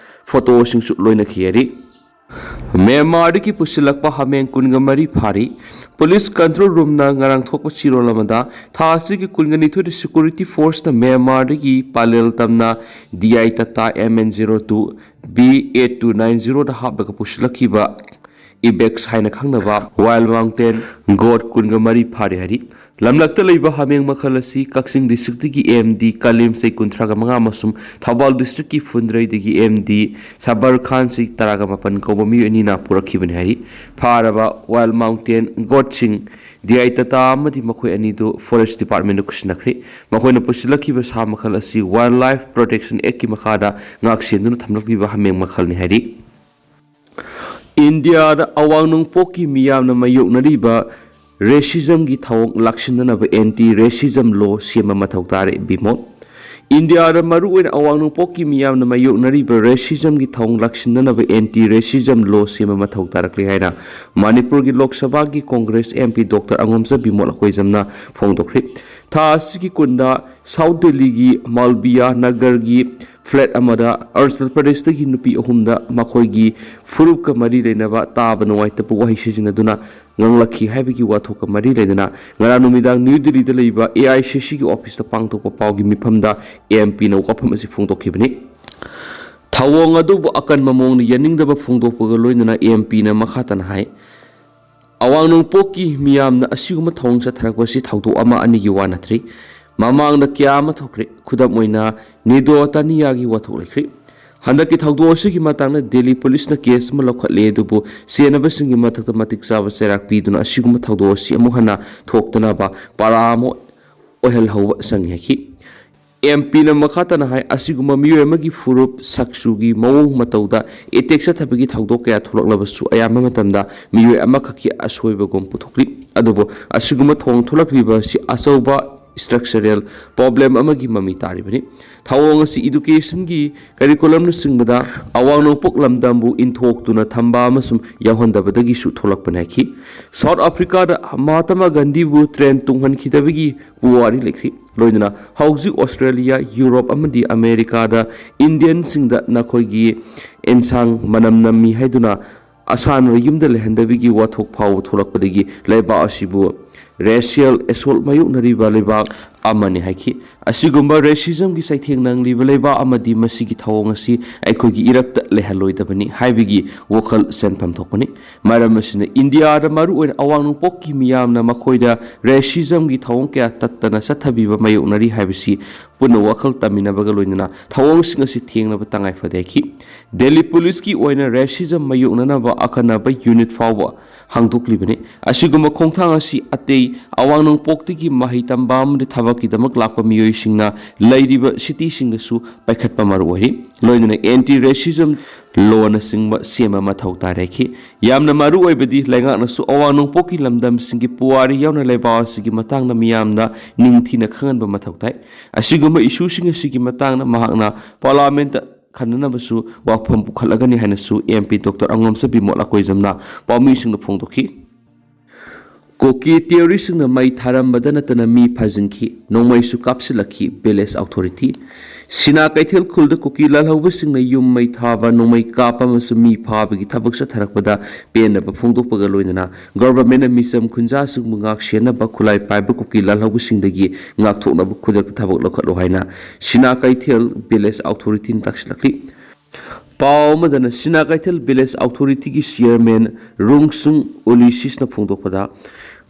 ꯐꯣꯇꯣꯁꯤꯡꯁꯨ ꯂꯣꯏꯅꯈꯤ ꯍꯥꯏꯔꯤ꯫ ꯃ꯭ꯌꯥꯟꯃꯥꯔꯗꯒꯤ ꯄꯨꯁꯤꯜꯂꯛꯄ ꯍꯥꯃꯦꯡ ꯀꯨꯟꯒ ꯃꯔꯤ ꯐꯥꯔꯤ꯫ ꯄꯨꯂꯤꯁ ꯀꯟꯇ꯭ꯔꯣꯜ ꯔꯨꯝꯅ ꯉꯔꯥꯡ ꯊꯣꯛꯄ ꯆꯤꯔꯣꯜ ꯑꯃꯗ, ꯊꯥ ꯑꯁꯤꯒꯤ ꯀꯨꯟꯒ ꯅꯤꯊꯣꯏꯗ ꯁꯦꯀ꯭ꯌꯨꯔꯤꯇꯤ ꯐꯣꯔꯁꯅ ꯃ꯭ꯌꯥꯟꯃꯥꯔꯗꯒꯤ ꯄꯥꯂꯦꯜ ꯇꯝꯅ D I Tata M N zero two B eight two nine zero ꯗ ꯍꯥꯞꯂꯒ ꯄꯨꯁꯤꯜꯂꯛꯈꯤꯕ ꯏꯕꯦꯛꯁ ꯍꯥꯏꯅ ꯈꯪꯅꯕ ꯋꯥꯏꯜ ꯃꯥꯎꯟꯇꯦꯟ ꯒꯣꯠ ꯀꯨꯟꯒ ꯃꯔꯤ ꯐꯥꯔꯦ ꯍꯥꯏꯔꯤ꯫ ꯂꯝꯂꯛꯇ ꯂꯩꯕ ꯍꯥꯃꯦꯡ ꯃꯈꯜ ꯑꯁꯤ ꯀꯛꯆꯤꯡ ꯗꯤꯁꯇ꯭ꯔꯤꯛꯇꯒꯤ M D ꯀꯂꯤꯝ ꯆꯍꯤ ꯀꯨꯟꯊ꯭ꯔꯥꯒ ꯃꯉꯥ ꯑꯃꯁꯨꯡ ꯊꯧꯕꯥꯜ ꯗꯤꯁꯇ꯭ꯔꯤꯛꯀꯤ ꯐꯨꯟꯗ꯭ꯔꯩꯗꯒꯤ M D ꯁꯕꯔ ꯈꯥꯟ ꯆꯍꯤ ꯇꯔꯥꯒ ꯃꯥꯄꯟ ꯀꯧꯕ ꯃꯤꯑꯣꯏ ꯑꯅꯤꯅ ꯄꯨꯔꯛꯈꯤꯕꯅꯤ ꯍꯥꯏꯔꯤ꯫ ꯐꯥꯔꯕ ꯋꯥꯏꯜ ꯃꯥꯎꯟꯇꯦꯟ ꯒꯣꯠꯁꯤꯡ D I Tata ꯑꯃꯗꯤ ꯃꯈꯣꯏ ꯑꯅꯤꯗꯨ ꯐꯣꯔꯦꯁ ꯗꯤꯄꯥꯔꯠꯃꯦꯟꯗ ꯈꯨꯠꯁꯤꯟꯅꯈ꯭ꯔꯦ꯫ ꯃꯈꯣꯏꯅ ꯄꯨꯁꯤꯜꯂꯛꯈꯤꯕ ꯁꯥ ꯃꯈꯜ ꯑꯁꯤ ꯋꯥꯏꯜ ꯂꯥꯏꯐ ꯄ꯭ꯔꯣꯇꯦꯛꯁꯟ ꯑꯦꯛꯀꯤ ꯃꯈꯥꯗ ꯉꯥꯛ ꯁꯦꯟꯗꯨꯅ ꯊꯝꯂꯛꯂꯤꯕ ꯍꯥꯃꯦꯡ ꯃꯈꯜꯅꯤ ꯍꯥꯏꯔꯤ꯫ ꯏꯟꯗꯤꯌꯥꯗ ꯑꯋꯥꯡ ꯅꯣꯡꯄꯣꯛꯀꯤ ꯃꯤꯌꯥꯝꯅ ꯃꯥꯌꯣꯛꯅꯔꯤꯕ ꯔꯦꯁꯤꯖꯝꯒꯤ ꯊꯧꯑꯣꯡ ꯂꯥꯛꯁꯤꯟꯅꯅꯕ ꯑꯦꯟꯇꯤ ꯔꯦꯁꯤꯖꯝ ꯂꯣ ꯁꯦꯝꯕ ꯃꯊꯧ ꯇꯥꯔꯦ, ꯕꯤꯃꯣꯜ꯫ ꯏꯟꯗꯤꯌꯥꯗ ꯃꯔꯨꯑꯣꯏꯅ ꯑꯋꯥꯡ ꯅꯣꯡꯄꯣꯛꯀꯤ ꯃꯤꯌꯥꯝꯅ ꯃꯥꯌꯣꯛꯅꯔꯤꯕ racismꯒꯤ ꯊꯧꯑꯣꯡ ꯂꯥꯛꯁꯤꯟꯅꯅꯕ anti racism law ꯁꯦꯝꯕ ꯃꯊꯧ ꯇꯥꯔꯛꯂꯦ ꯍꯥꯏꯅ ꯃꯅꯤꯄꯨꯔꯒꯤ ꯂꯣꯛ ꯁꯚꯥꯒꯤ Congress MP Doctor ꯑꯉꯣꯝꯆꯥ ꯕꯤꯃꯣꯜ ꯑꯀꯣꯏꯖꯝꯅ ꯐꯣꯡꯗꯣꯛꯈ꯭ꯔꯤ꯫ ꯊꯥ ꯑꯁꯤꯒꯤ ꯀꯨꯟꯗ South Delhiꯒꯤ ꯃꯥꯜꯕꯤꯌꯥ ꯅꯒꯔꯒꯤ flat ꯑꯃꯗ ꯑꯔꯨꯅꯥꯆꯜ ꯄ꯭ꯔꯗꯦꯁꯇꯒꯤ ꯅꯨꯄꯤ ꯑꯍꯨꯝꯗ ꯃꯈꯣꯏꯒꯤ ꯐꯨꯔꯨꯞꯀ ꯃꯔꯤ ꯂꯩꯅꯕ ꯇꯥꯕ ꯅꯨꯡꯉꯥꯏꯇꯕ ꯋꯥꯍꯩ ꯁꯤꯖꯤꯟꯅꯗꯨꯅ ꯉꯥꯡꯂꯛꯈꯤ ꯍꯥꯏꯕꯒꯤ ꯋꯥꯊꯣꯛꯀ ꯃꯔꯤ ꯂꯩꯅꯅ ꯉꯔꯥꯡ ꯅꯨꯃꯤꯗꯥꯡ ꯅ꯭ꯌꯨ ꯗꯤꯜꯂꯤꯗ ꯂꯩꯕ AICCꯒꯤ officeꯇ ꯄꯥꯡꯊꯣꯛꯄ ꯄꯥꯎꯒꯤ ꯃꯤꯐꯝꯗ AMPꯅ ꯋꯥꯐꯝ ꯑꯁꯤ ꯐꯣꯡꯗꯣꯛꯈꯤꯕꯅꯤ꯫ ꯊꯧꯑꯣꯡ ꯑꯗꯨꯕꯨ ꯑꯀꯟꯕ ꯃꯑꯣꯡꯗ ꯌꯥꯅꯤꯡꯗꯕ ꯐꯣꯡꯗꯣꯛꯄꯒ ꯂꯣꯏꯅꯅ AMPꯅ ꯃꯈꯥ ꯇꯥꯅ ꯍꯥꯏ, ꯑꯋꯥꯡ ꯅꯣꯡꯄꯣꯛꯀꯤ ꯃꯤꯌꯥꯝꯅ ꯑꯁꯤꯒꯨꯝꯕ ꯊꯧꯑꯣꯡ ꯆꯠꯊꯔꯛꯄꯁꯤ ꯊꯧꯗꯣꯛ ꯑꯃ ꯑꯅꯤꯒꯤ ꯋꯥ ꯅꯠꯇ꯭ꯔꯤ꯫ ꯃꯃꯥꯡꯗ ꯀꯌꯥ ꯑꯃ ꯊꯣꯛꯈ꯭ꯔꯦ꯫ ꯈꯨꯗꯝ ꯑꯣꯏꯅ, ꯅꯤꯗꯣ ꯇꯥꯅꯤꯌꯥꯒꯤ ꯋꯥꯊꯣꯛ ꯂꯩꯈ꯭ꯔꯦ꯫ ꯍꯟꯗꯛꯀꯤ ꯊꯧꯗꯣꯛ ꯑꯁꯤꯒꯤ ꯃꯇꯥꯡꯗ ꯗꯦꯜꯂꯤ ꯄꯨꯂꯤꯁꯅ case ꯑꯃ ꯂꯧꯈꯠꯂꯦ, ꯑꯗꯨꯕꯨ ꯆꯦꯟꯅꯕꯁꯤꯡꯒꯤ ꯃꯊꯛꯇ ꯃꯇꯤꯛ ꯆꯥꯕ ꯆꯩꯔꯥꯛ ꯄꯤꯗꯨꯅ ꯑꯁꯤꯒꯨꯝꯕ ꯊꯧꯗꯣꯛ ꯑꯁꯤ ꯑꯃꯨꯛ ꯍꯟꯅ ꯊꯣꯛꯇꯅꯕ ꯄꯥꯔꯥ ꯑꯃ ꯑꯣꯏꯍꯜꯍꯧꯕ ꯆꯪꯉꯤ ꯍꯥꯏꯈꯤ꯫ AMPꯅ ꯃꯈꯥ ꯇꯥꯅ ꯍꯥꯏ, ꯑꯁꯤꯒꯨꯝꯕ ꯃꯤꯑꯣꯏ ꯑꯃꯒꯤ ꯐꯨꯔꯨꯞ ꯁꯛꯆꯨꯒꯤ ꯃꯑꯣꯡ ꯃꯇꯧꯗ attack ꯆꯠꯊꯕꯒꯤ ꯊꯧꯗꯣꯛ ꯀꯌꯥ ꯊꯣꯛꯂꯛꯂꯕꯁꯨ ꯑꯌꯥꯝꯕ ꯃꯇꯝꯗ ꯃꯤꯑꯣꯏ ꯑꯃꯈꯛꯀꯤ ꯑꯁꯣꯏꯕꯒꯨꯝ ꯄꯨꯊꯣꯛꯂꯤ꯫ ꯑꯗꯨꯕꯨ ꯑꯁꯤꯒꯨꯝꯕ ꯊꯧꯑꯣꯡ ꯊꯣꯛꯂꯛꯂꯤꯕ ꯑꯁꯤ ꯑꯆꯧꯕ structural problem ꯑꯃꯒꯤ ꯃꯃꯤ ꯇꯥꯔꯤꯕꯅꯤ꯫ ꯊꯧꯑꯣꯡ ꯑꯁꯤ educationꯒꯤ curriculumꯅꯆꯤꯡꯕꯗ ꯑꯋꯥꯡ ꯅꯣꯡꯄꯣꯛ ꯂꯝꯗꯝꯕꯨ ꯏꯟꯊꯣꯛꯇꯨꯅ ꯊꯝꯕ ꯑꯃꯁꯨꯡ ꯌꯥꯎꯍꯟꯗꯕꯗꯒꯤꯁꯨ ꯊꯣꯛꯂꯛꯄꯅꯤ ꯍꯥꯏꯈꯤ꯫ South Africaꯗ ꯃꯍꯥꯇꯃꯥ ꯒꯥꯟꯙꯤꯕꯨ train ꯇꯣꯡꯍꯟꯈꯤꯗꯕꯒꯤ ꯄꯨꯋꯥꯔꯤ ꯂꯩꯈ꯭ꯔꯤ꯫ ꯂꯣꯏꯅꯅ ꯍꯧꯖꯤꯛ Australia, Europe ꯑꯃꯗꯤ Americaꯗ Indianꯁꯤꯡꯗ ꯅꯈꯣꯏꯒꯤ ꯑꯦꯟꯁꯥꯡ ꯃꯅꯝ ꯅꯝꯃꯤ ꯍꯥꯏꯗꯨꯅ ꯑꯁꯥꯟꯕ ꯌꯨꯝꯗ ꯂꯩꯍꯟꯗꯕꯒꯤ ꯋꯥꯊꯣꯛ ꯐꯥꯎꯕ ꯊꯣꯛꯂꯛꯄꯗꯒꯤ ꯂꯩꯕꯥꯛ ꯑꯁꯤꯕꯨ racial assault ꯃꯥꯌꯣꯛꯅꯔꯤꯕ ꯂꯩꯕꯥꯛ ꯑꯃꯅꯤ ꯍꯥꯏꯈꯤ꯫ ꯑꯁꯤꯒꯨꯝꯕ racismꯒꯤ ꯆꯩꯊꯦꯡ ꯅꯪꯂꯤꯕ ꯂꯩꯕꯥꯛ ꯑꯃꯗꯤ ꯃꯁꯤꯒꯤ ꯊꯧꯑꯣꯡ ꯑꯁꯤ ꯑꯩꯈꯣꯏꯒꯤ ꯏꯔꯛꯇ ꯂꯩꯍꯜꯂꯣꯏꯗꯕꯅꯤ ꯍꯥꯏꯕꯒꯤ ꯋꯥꯈꯜ ꯆꯦꯟꯐꯝ ꯊꯣꯛꯄꯅꯤ꯫ ꯃꯔꯝ ꯑꯁꯤꯅ ꯏꯟꯗꯤꯌꯥꯗ ꯃꯔꯨꯑꯣꯏꯅ ꯑꯋꯥꯡ ꯅꯣꯡꯄꯣꯛꯀꯤ ꯃꯤꯌꯥꯝꯅ ꯃꯈꯣꯏꯗ racismꯒꯤ ꯊꯧꯑꯣꯡ ꯀꯌꯥ ꯇꯠꯇꯅ ꯆꯠꯊꯕꯤꯕ ꯃꯥꯌꯣꯛꯅꯔꯤ ꯍꯥꯏꯕꯁꯤ ꯄꯨꯟꯅ ꯋꯥꯈꯜ ꯇꯥꯃꯤꯟꯅꯕꯒ ꯂꯣꯏꯅꯅ ꯊꯧꯑꯣꯡꯁꯤꯡ ꯑꯁꯤ ꯊꯦꯡꯅꯕ ꯇꯉꯥꯏ ꯐꯗꯦ ꯍꯥꯏꯈꯤ꯫ ꯗꯦꯜꯂꯤ ꯄꯨꯂꯤꯁꯀꯤ ꯑꯣꯏꯅ racism ꯃꯥꯌꯣꯛꯅꯅꯕ ꯑꯈꯟꯅꯕ unit ꯐꯥꯎꯕ ꯍꯥꯡꯗꯣꯛꯂꯤꯕꯅꯤ꯫ ꯑꯁꯤꯒꯨꯝꯕ ꯈꯣꯡꯊꯥꯡ ꯑꯁꯤ ꯑꯇꯩ ꯑꯋꯥꯡ ꯅꯣꯡꯄꯣꯛꯇꯒꯤ ꯃꯍꯩ ꯇꯝꯕ ꯑꯃꯗꯤ ꯊꯕꯛꯀꯤꯗꯃꯛ ꯂꯥꯛꯄ ꯃꯤꯑꯣꯏꯁꯤꯡꯅ ꯂꯩꯔꯤꯕ ꯁꯤꯇꯤꯁꯤꯡꯗꯁꯨ ꯄꯥꯏꯈꯠꯄ ꯃꯔꯨ ꯑꯣꯏꯔꯤ꯫ ꯂꯣꯏꯅꯅ ꯑꯦꯟꯇꯤ ꯔꯦꯁꯤꯖꯝ ꯂꯣꯅꯆꯤꯡꯕ ꯁꯦꯝꯕ ꯃꯊꯧ ꯇꯥꯔꯦꯈꯤ꯫ ꯌꯥꯝꯅ ꯃꯔꯨ ꯑꯣꯏꯕꯗꯤ ꯂꯩꯉꯥꯛꯅꯁꯨ ꯑꯋꯥꯡ ꯅꯣꯡꯄꯣꯛꯀꯤ ꯂꯝꯗꯝꯁꯤꯡꯒꯤ ꯄꯨꯋꯥꯔꯤ ꯌꯥꯎꯅ ꯂꯩꯕꯥꯛ ꯑꯁꯤꯒꯤ ꯃꯇꯥꯡꯗ ꯃꯤꯌꯥꯝꯗ ꯅꯤꯡꯊꯤꯅ ꯈꯪꯍꯟꯕ ꯃꯊꯧ ꯇꯥꯏ꯫ ꯑꯁꯤꯒꯨꯝꯕ ꯏꯁꯨꯁꯤꯡ ꯑꯁꯤꯒꯤ ꯃꯇꯥꯡꯗ ꯃꯍꯥꯛꯅ ꯄꯥꯔꯂꯥꯃꯦꯟꯇ ꯈꯟꯅꯅꯕꯁꯨ ꯋꯥꯐꯝ ꯄꯨꯈꯠꯂꯒꯅꯤ ꯍꯥꯏꯅꯁꯨ ꯑꯦꯝ ꯄꯤ ꯗꯣꯛꯇꯔ ꯑꯉꯣꯝꯆꯥꯕꯤ ꯃꯣꯠꯂꯀꯣꯏꯖꯝꯅ ꯄꯥꯎꯃꯤꯁꯤꯡꯗ ꯐꯣꯡꯗꯣꯛꯈꯤ꯫ ꯀꯨꯀꯤ ꯇꯦꯔꯣꯔꯤꯁꯁꯤꯡꯅ ꯃꯩ ꯊꯥꯔꯝꯕꯗ ꯅꯠꯇꯅ ꯃꯤ ꯐꯥꯖꯤꯟꯈꯤ, ꯅꯣꯡꯃꯩꯁꯨ ꯀꯥꯞꯁꯤꯜꯂꯛꯈꯤ, ꯚꯤꯂꯦꯖ ꯑꯣꯊꯣꯔꯤꯇꯤ꯫ ꯁꯤꯅꯥ ꯀꯩꯊꯦꯜ ꯈꯨꯜꯗ ꯀꯨꯀꯤ ꯂꯥꯜꯍꯧꯕꯁꯤꯡꯅ ꯌꯨꯝ ꯃꯩ ꯊꯥꯕ, ꯅꯣꯡꯃꯩ ꯀꯥꯞꯄ ꯑꯃꯁꯨꯡ ꯃꯤ ꯐꯥꯕꯒꯤ ꯊꯕꯛ ꯆꯠꯊꯔꯛꯄꯗ ꯄꯦꯟꯗꯕ ꯐꯣꯡꯗꯣꯛꯄꯒ ꯂꯣꯏꯅꯅ ꯒꯣꯚꯔꯟꯃꯦꯟꯠꯅ ꯃꯤꯆꯝ ꯈꯨꯟꯖꯥꯁꯤꯡꯕꯨ ꯉꯥꯛ ꯁꯦꯟꯅꯕ ꯈꯨꯠꯂꯥꯏ ꯄꯥꯏꯕ ꯀꯨꯀꯤ ꯂꯥꯜꯍꯧꯕꯁꯤꯡꯗꯒꯤ ꯉꯥꯛꯊꯣꯛꯅꯕ ꯈꯨꯗꯛꯇ ꯊꯕꯛ ꯂꯧꯈꯠꯂꯨ ꯍꯥꯏꯅ ꯁꯤꯅꯥ ꯀꯩꯊꯦꯜ ꯚꯤꯂꯦꯖ ꯑꯣꯊꯣꯔꯤꯇꯤꯅ ꯇꯥꯛꯁꯤꯜꯂꯛꯂꯤ꯫ ꯄꯥꯎ ꯑꯃꯗꯅ ꯁꯤꯅꯥ ꯀꯩꯊꯦꯜ ꯚꯤꯂꯦꯖ ꯑꯣꯊꯣꯔꯤꯇꯤꯒꯤ ꯆꯤꯌꯔꯃꯦꯟ ꯔꯣꯡꯁꯨꯡ ꯎꯂꯤꯁꯤꯁꯅ ꯐꯣꯡꯗꯣꯛꯄꯗ,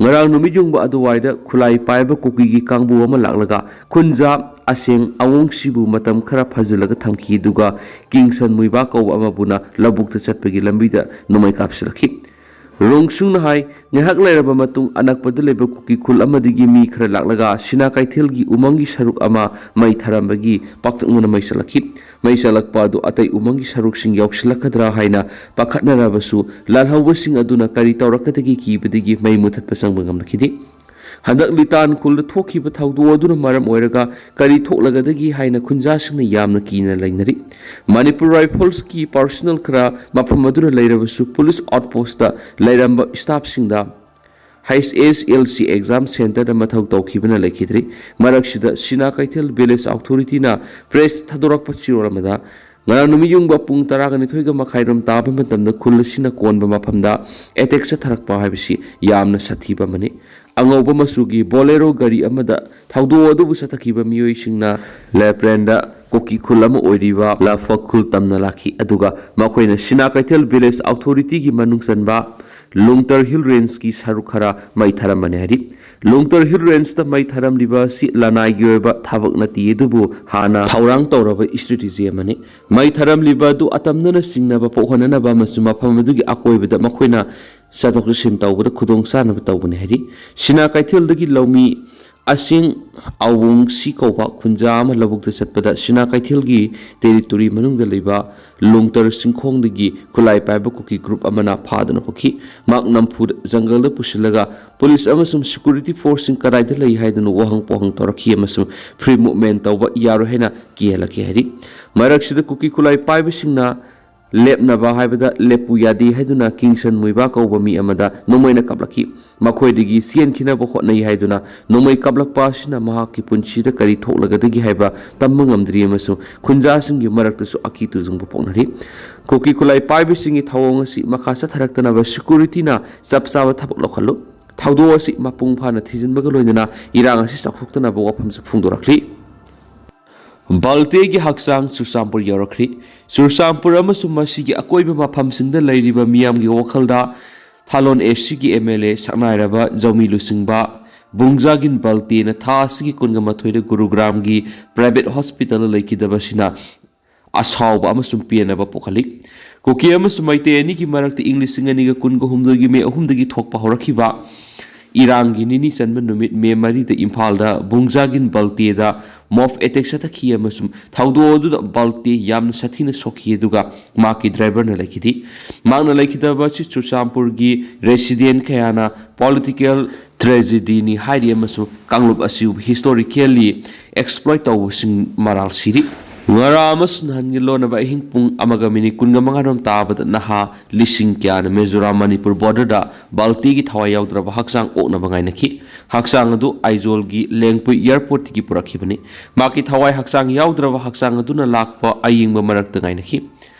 ꯉꯔꯥꯡ ꯅꯨꯃꯤꯠ ꯌꯨꯡꯕ ꯑꯗꯨꯋꯥꯏꯗ ꯈꯨꯠꯂꯥꯏ ꯄꯥꯏꯕ ꯀꯨꯀꯤꯒꯤ ꯀꯥꯡꯕꯨ ꯑꯃ ꯂꯥꯛꯂꯒ ꯈꯨꯟꯖꯥ ꯑꯁꯦꯡ ꯑꯋꯣꯡꯁꯤꯕꯨ ꯃꯇꯝ ꯈꯔ ꯐꯥꯖꯤꯜꯂꯒ ꯊꯝꯈꯤ, ꯑꯗꯨꯒ ꯀꯤꯡꯁꯟ ꯃꯨꯏꯕꯥ ꯀꯧꯕ ꯑꯃꯕꯨꯅ ꯂꯧꯕꯨꯛꯇ ꯆꯠꯄꯒꯤ ꯂꯝꯕꯤꯗ ꯅꯣꯡꯃꯩ ꯀꯥꯞꯁꯤꯜꯂꯛꯈꯤ꯫ ꯔꯣꯡꯁꯨꯡꯅ ꯍꯥꯏ, ꯉꯥꯏꯍꯥꯛ ꯂꯩꯔꯕ ꯃꯇꯨꯡ ꯑꯅꯛꯄꯗ ꯂꯩꯕ ꯀꯨꯀꯤ ꯈꯨꯜ ꯑꯃꯗꯒꯤ ꯃꯤ ꯈꯔ ꯂꯥꯛꯂꯒ ꯁꯤꯅꯥ ꯀꯩꯊꯦꯜꯒꯤ ꯎꯃꯪꯒꯤ ꯁꯔꯨꯛ ꯑꯃ ꯃꯩ ꯊꯥꯔꯝꯕꯒꯤ ꯄꯥꯛꯇꯛꯅꯅ ꯃꯩ ꯆꯠꯂꯛꯈꯤ꯫ ꯃꯩ ꯆꯠꯂꯛꯄ ꯑꯗꯨ ꯑꯇꯩ ꯎꯃꯪꯒꯤ ꯁꯔꯨꯛꯁꯤꯡ ꯌꯥꯎꯁꯤꯜꯂꯛꯀꯗ꯭ꯔꯥ ꯍꯥꯏꯅ ꯄꯥꯈꯠꯅꯔꯕꯁꯨ, ꯂꯥꯜꯍꯧꯕꯁꯤꯡ ꯑꯗꯨꯅ ꯀꯔꯤ ꯇꯧꯔꯛꯀꯗꯒꯦ ꯀꯤꯕꯗꯒꯤ ꯃꯩ ꯃꯨꯊꯠꯄ ꯆꯪꯕ ꯉꯝꯂꯛꯈꯤꯗꯦ꯫ ꯍꯟꯗꯛ ꯂꯤꯇꯥꯟ ꯈꯨꯜꯗ ꯊꯣꯛꯈꯤꯕ ꯊꯧꯗꯣꯛ ꯑꯗꯨꯅ ꯃꯔꯝ ꯑꯣꯏꯔꯒ ꯀꯔꯤ ꯊꯣꯛꯂꯒꯗꯒꯦ ꯍꯥꯏꯅ ꯈꯨꯟꯖꯥꯁꯤꯡꯅ ꯌꯥꯝꯅ ꯀꯤꯅ ꯂꯩꯅꯔꯤ꯫ ꯃꯅꯤꯄꯨꯔ ꯔꯥꯏꯐꯜꯁꯀꯤ ꯄꯥꯔꯁꯣꯅꯦꯜ ꯈꯔ ꯃꯐꯝ ꯑꯗꯨꯗ ꯂꯩꯔꯕꯁꯨ, ꯄꯨꯂꯤꯁ ꯑꯥꯎꯠꯄꯣꯁꯇ ꯂꯩꯔꯝꯕ ꯁ꯭ꯇꯥꯐꯁꯤꯡꯗ ꯍꯩꯆ ꯑꯦꯁ ꯑꯦꯜ ꯁꯤ ꯑꯦꯛꯖꯥꯝ ꯁꯦꯟꯇꯔꯗ ꯃꯊꯧ ꯇꯧꯈꯤꯕꯅ ꯂꯩꯈꯤꯗ꯭ꯔꯤ꯫ ꯃꯔꯛꯁꯤꯗ ꯁꯤꯅꯥ ꯀꯩꯊꯦꯜ ꯚꯤꯂꯦꯖ ꯑꯣꯊꯣꯔꯤꯇꯤꯅ ꯄ꯭ꯔꯦꯁ ꯊꯥꯗꯣꯔꯛꯄ ꯆꯦꯔꯣꯜ ꯑꯃꯗ, ꯉꯔꯥꯡ ꯅꯨꯃꯤꯠ ꯌꯨꯡꯕ ꯄꯨꯡ ꯇꯔꯥꯒ ꯅꯤꯊꯣꯏꯒ ꯃꯈꯥꯏꯔꯣꯝ ꯇꯥꯕ ꯃꯇꯝꯗ ꯈꯨꯜ ꯑꯁꯤꯅ ꯀꯣꯟꯕ ꯃꯐꯝꯗ ꯑꯦꯇꯦꯛ ꯆꯠꯊꯔꯛꯄ ꯍꯥꯏꯕꯁꯤ ꯌꯥꯝꯅ ꯁꯥꯊꯤꯕ ꯑꯃꯅꯤ꯫ ꯑꯉꯧꯕ ꯃꯆꯨꯒꯤ ꯕꯣꯂꯦꯔꯣ ꯒꯥꯔꯤ ꯑꯃꯗ ꯊꯧꯗꯣꯛ ꯑꯗꯨꯕꯨ ꯆꯠꯊꯈꯤꯕ ꯃꯤꯑꯣꯏꯁꯤꯡꯅ ꯂꯦꯄ꯭ꯔꯦꯟꯗ ꯀꯨꯀꯤ ꯈꯨꯜ ꯑꯃ ꯑꯣꯏꯔꯤꯕ ꯂꯥꯐꯛ ꯈꯨꯜ ꯇꯝꯅ ꯂꯥꯛꯈꯤ, ꯑꯗꯨꯒ ꯃꯈꯣꯏꯅ ꯁꯤꯅꯥ ꯀꯩꯊꯦꯜ ꯚꯤꯂꯦꯖ ꯑꯣꯊꯣꯔꯤꯇꯤꯒꯤ ꯃꯅꯨꯡ ꯆꯟꯕ ꯂꯨꯡꯇꯔ ꯍꯤꯜ ꯔꯦꯟꯖꯀꯤ ꯁꯔꯨꯛ ꯈꯔ ꯃꯩ ꯊꯥꯔꯝꯕꯅꯤ ꯍꯥꯏꯔꯤ꯫ ꯂꯨꯡꯇꯔ ꯍꯤꯜ ꯔꯦꯟꯖꯇ ꯃꯩ ꯊꯥꯔꯝꯂꯤꯕ ꯑꯁꯤ ꯂꯅꯥꯏꯒꯤ ꯑꯣꯏꯕ ꯊꯕꯛ ꯅꯠꯇꯦ, ꯑꯗꯨꯕꯨ ꯍꯥꯟꯅ ꯊꯧꯔꯥꯡ ꯇꯧꯔꯕ ꯏꯁꯇ꯭ꯔꯦꯇꯦꯖꯤ ꯑꯃꯅꯤ꯫ ꯃꯩ ꯊꯥꯔꯝꯂꯤꯕ ꯑꯗꯨ ꯑꯇꯝꯅꯅ ꯆꯤꯡꯅꯕ ꯄꯣꯛꯍꯟꯅꯅꯕ ꯑꯃꯁꯨꯡ ꯃꯐꯝ ꯑꯗꯨꯒꯤ ꯑꯀꯣꯏꯕꯗ ꯃꯈꯣꯏꯅ ꯆꯠꯊꯣꯛ ꯆꯠꯁꯤꯟ ꯇꯧꯕꯗ ꯈꯨꯗꯣꯡ ꯆꯥꯅꯕ ꯇꯧꯕꯅꯤ ꯍꯥꯏꯔꯤ꯫ ꯁꯤꯅꯥ ꯀꯩꯊꯦꯜꯗꯒꯤ ꯂꯧꯃꯤ ꯑꯁꯤꯡ ꯑꯋꯣꯡꯁꯤ ꯀꯧꯕ ꯈꯨꯟꯖꯥ ꯑꯃ ꯂꯧꯕꯨꯛꯇ ꯆꯠꯄꯗ ꯁꯤꯅꯥ ꯀꯩꯊꯦꯜꯒꯤ ꯇꯦꯔꯤꯇꯣꯔꯤ ꯃꯅꯨꯡꯗ ꯂꯩꯕ ꯂꯣꯡꯇꯔ ꯆꯤꯡꯈꯣꯡꯗꯒꯤ ꯈꯨꯠꯂꯥꯏ ꯄꯥꯏꯕ ꯀꯨꯀꯤ ꯒ꯭ꯔꯨꯞ ꯑꯃꯅ ꯐꯥꯗꯨꯅ ꯄꯨꯈꯤ꯫ ꯃꯍꯥꯛ ꯅꯝꯐꯨꯗ ꯖꯪꯒꯜꯗ ꯄꯨꯁꯤꯜꯂꯒ ꯄꯨꯂꯤꯁ ꯑꯃꯁꯨꯡ ꯁꯦꯀ꯭ꯌꯨꯔꯤꯇꯤ ꯐꯣꯔꯁꯁꯤꯡ ꯀꯗꯥꯏꯗ ꯂꯩ ꯍꯥꯏꯗꯨꯅ ꯋꯥꯍꯪ ꯄꯥꯎꯍꯪ ꯇꯧꯔꯛꯈꯤ ꯑꯃꯁꯨꯡ ꯐ꯭ꯔꯤ ꯃꯨꯚꯃꯦꯟ ꯇꯧꯕ ꯌꯥꯔꯣꯏ ꯍꯥꯏꯅ ꯀꯤꯍꯜꯂꯛꯈꯤ ꯍꯥꯏꯔꯤ꯫ ꯃꯔꯛꯁꯤꯗ ꯀꯨꯀꯤ ꯈꯨꯠꯂꯥꯏ ꯄꯥꯏꯕꯁꯤꯡꯅ ꯂꯦꯞꯅꯕ ꯍꯥꯏꯕꯗ ꯂꯦꯞꯄꯨ ꯌꯥꯗꯦ ꯍꯥꯏꯗꯨꯅ ꯀꯤꯡꯁꯟ ꯃꯨꯏꯕꯥ ꯀꯧꯕ ꯃꯤ ꯑꯃꯗ ꯅꯣꯡꯃꯩꯅ ꯀꯥꯞꯂꯛꯈꯤ꯫ ꯃꯈꯣꯏꯗꯒꯤ ꯆꯦꯟꯈꯤꯅꯕ ꯍꯣꯠꯅꯩ ꯍꯥꯏꯗꯨꯅ ꯅꯣꯡꯃꯩ ꯀꯥꯞꯂꯛꯄ ꯑꯁꯤꯅ ꯃꯍꯥꯛꯀꯤ ꯄꯨꯟꯁꯤꯗ ꯀꯔꯤ ꯊꯣꯛꯂꯒꯗꯒꯦ ꯍꯥꯏꯕ ꯇꯝꯕ ꯉꯝꯗ꯭ꯔꯤ ꯑꯃꯁꯨꯡ ꯈꯨꯟꯖꯥꯁꯤꯡꯒꯤ ꯃꯔꯛꯇꯁꯨ ꯑꯀꯤ ꯇꯨꯖꯨꯡꯕ ꯄꯣꯛꯅꯔꯤ꯫ ꯀꯨꯀꯤ ꯈꯨꯠꯂꯥꯏ ꯄꯥꯏꯕꯁꯤꯡꯒꯤ ꯊꯧꯑꯣꯡ ꯑꯁꯤ ꯃꯈꯥ ꯆꯠꯊꯔꯛꯇꯅꯕ ꯁꯦꯀ꯭ꯌꯨꯔꯤꯇꯤꯅ ꯆꯞ ꯆꯥꯕ ꯊꯕꯛ ꯂꯧꯈꯠꯂꯨ꯫ ꯊꯧꯗꯣꯛ ꯑꯁꯤ ꯃꯄꯨꯡ ꯐꯥꯅ ꯊꯤꯖꯤꯟꯕꯒ ꯂꯣꯏꯅꯅ ꯏꯔꯥꯡ ꯑꯁꯤ ꯆꯥꯎꯊꯣꯛꯇꯅꯕ ꯋꯥꯐꯝꯁꯨ ꯐꯣꯡꯗꯣꯔꯛꯂꯤ꯫ ꯕꯜꯇꯦꯒꯤ ꯍꯛꯆꯥꯡ ꯆꯨꯔꯆꯥꯟꯄꯨꯔ ꯌꯧꯔꯛꯈ꯭ꯔꯤ꯫ ꯆꯨꯔꯆꯥꯟꯄꯨꯔ ꯑꯃꯁꯨꯡ ꯃꯁꯤꯒꯤ ꯑꯀꯣꯏꯕ ꯃꯐꯝꯁꯤꯡꯗ ꯂꯩꯔꯤꯕ ꯃꯤꯌꯥꯝꯒꯤ ꯋꯥꯈꯜꯗ ꯊꯥꯂꯣꯟ ꯑꯦꯁꯤꯒꯤ ꯑꯦꯝ ꯑꯦꯜ ꯑꯦ ꯁꯛꯅꯥꯏꯔꯕ ꯖꯧꯃꯤ ꯂꯨꯆꯤꯡꯕ ꯕꯨꯡꯖꯥꯒꯤꯟ ꯕꯜꯇꯦꯅ ꯊꯥ ꯑꯁꯤꯒꯤ ꯀꯨꯟꯒ ꯃꯥꯊꯣꯏꯗ ꯒꯨꯔꯨꯒ꯭ꯔꯥꯝꯒꯤ ꯄ꯭ꯔꯥꯏꯚꯦꯠ ꯍꯣꯁꯄꯤꯇꯥꯜꯗ ꯂꯩꯈꯤꯗꯕꯁꯤꯅ ꯑꯁꯥꯎꯕ ꯑꯃꯁꯨꯡ ꯄꯦꯟꯅꯕ ꯄꯣꯛꯍꯜꯂꯤ꯫ ꯀꯨꯀꯤ ꯑꯃꯁꯨꯡ ꯃꯩꯇꯩ ꯑꯅꯤꯒꯤ ꯃꯔꯛꯇ ꯏꯪ ꯂꯤꯁꯤꯡ ꯑꯅꯤꯒ ꯀꯨꯟꯒ ꯍꯨꯝꯗꯣꯏꯒꯤ ꯃꯦ ꯑꯍꯨꯝꯗꯒꯤ ꯊꯣꯛꯄ ꯍꯧꯔꯛꯈꯤꯕ ꯏꯔꯥꯡꯒꯤ ꯅꯤꯅꯤ ꯆꯟꯕ ꯅꯨꯃꯤꯠ ꯃꯦ ꯃꯔꯤꯗ ꯏꯝꯐꯥꯜꯗ ꯕꯨꯡꯖꯥꯒꯤꯟ ꯕꯜꯇꯦꯗ ꯃꯣꯞ ꯑꯦꯇꯦꯛ ꯆꯠꯊꯈꯤ ꯑꯃꯁꯨꯡ ꯊꯧꯗꯣꯛ ꯑꯗꯨꯗ ꯕꯜꯇꯦ ꯌꯥꯝꯅ ꯁꯥꯊꯤꯅ ꯁꯣꯛꯈꯤ, ꯑꯗꯨꯒ ꯃꯍꯥꯛꯀꯤ ꯗ꯭ꯔꯥꯏꯚꯔꯅ ꯂꯩꯈꯤꯗꯦ꯫ ꯃꯍꯥꯛꯅ ꯂꯩꯈꯤꯗꯕ ꯑꯁꯤ ꯆꯨꯔꯆꯥꯟꯄꯨꯔꯒꯤ ꯔꯦꯁꯤꯗꯦꯟ ꯀꯌꯥꯅ ꯄꯣꯂꯤꯇꯤꯀꯦꯜ ꯇ꯭ꯔꯦꯖꯦꯗꯤꯅꯤ ꯍꯥꯏꯔꯤ ꯑꯃꯁꯨꯡ ꯀꯥꯡꯂꯨꯞ ꯑꯁꯤꯕꯨ ꯍꯤꯁꯇꯣꯔꯤꯀꯦꯜꯂꯤ ꯑꯦꯛꯁꯄ꯭ꯂꯣꯏꯠ ꯇꯧꯕꯁꯤꯡ ꯃꯔꯥꯜ ꯁꯤꯔꯤ꯫ ꯉꯔꯥ ꯑꯃꯁꯨꯡ ꯅꯍꯥꯟꯒꯤ ꯂꯣꯟꯅꯕ ꯑꯍꯤꯡ ꯄꯨꯡ ꯑꯃꯒ ꯃꯤꯅꯤꯠ ꯀꯨꯟꯒ ꯃꯉꯥꯔꯣꯝ ꯇꯥꯕꯗ ꯅꯍꯥ ꯂꯤꯁꯤꯡ ꯀꯌꯥꯅ ꯃꯤꯖꯣꯔꯥꯝ ꯃꯅꯤꯄꯨꯔ ꯕꯣꯔꯗꯔꯗ ꯕꯜꯇꯤꯒꯤ ꯊꯋꯥꯏ ꯌꯥꯎꯗ꯭ꯔꯕ ꯍꯛꯆꯥꯡ ꯑꯣꯛꯅꯕ ꯉꯥꯏꯅꯈꯤ꯫ ꯍꯛꯆꯥꯡ ꯑꯗꯨ ꯑꯥꯏꯖꯣꯜꯒꯤ ꯂꯦꯡꯄꯨꯏ ꯑꯦꯌꯔꯄꯣꯔꯠꯇꯒꯤ ꯄꯨꯔꯛꯈꯤꯕꯅꯤ꯫ ꯃꯍꯥꯛꯀꯤ ꯊꯋꯥꯏ ꯍꯛꯆꯥꯡ ꯌꯥꯎꯗ꯭ꯔꯕ ꯍꯛꯆꯥꯡ ꯑꯗꯨꯅ ꯂꯥꯛꯄ ꯑꯌꯦꯡꯕ ꯃꯔꯛꯇ ꯉꯥꯏꯅꯈꯤ꯫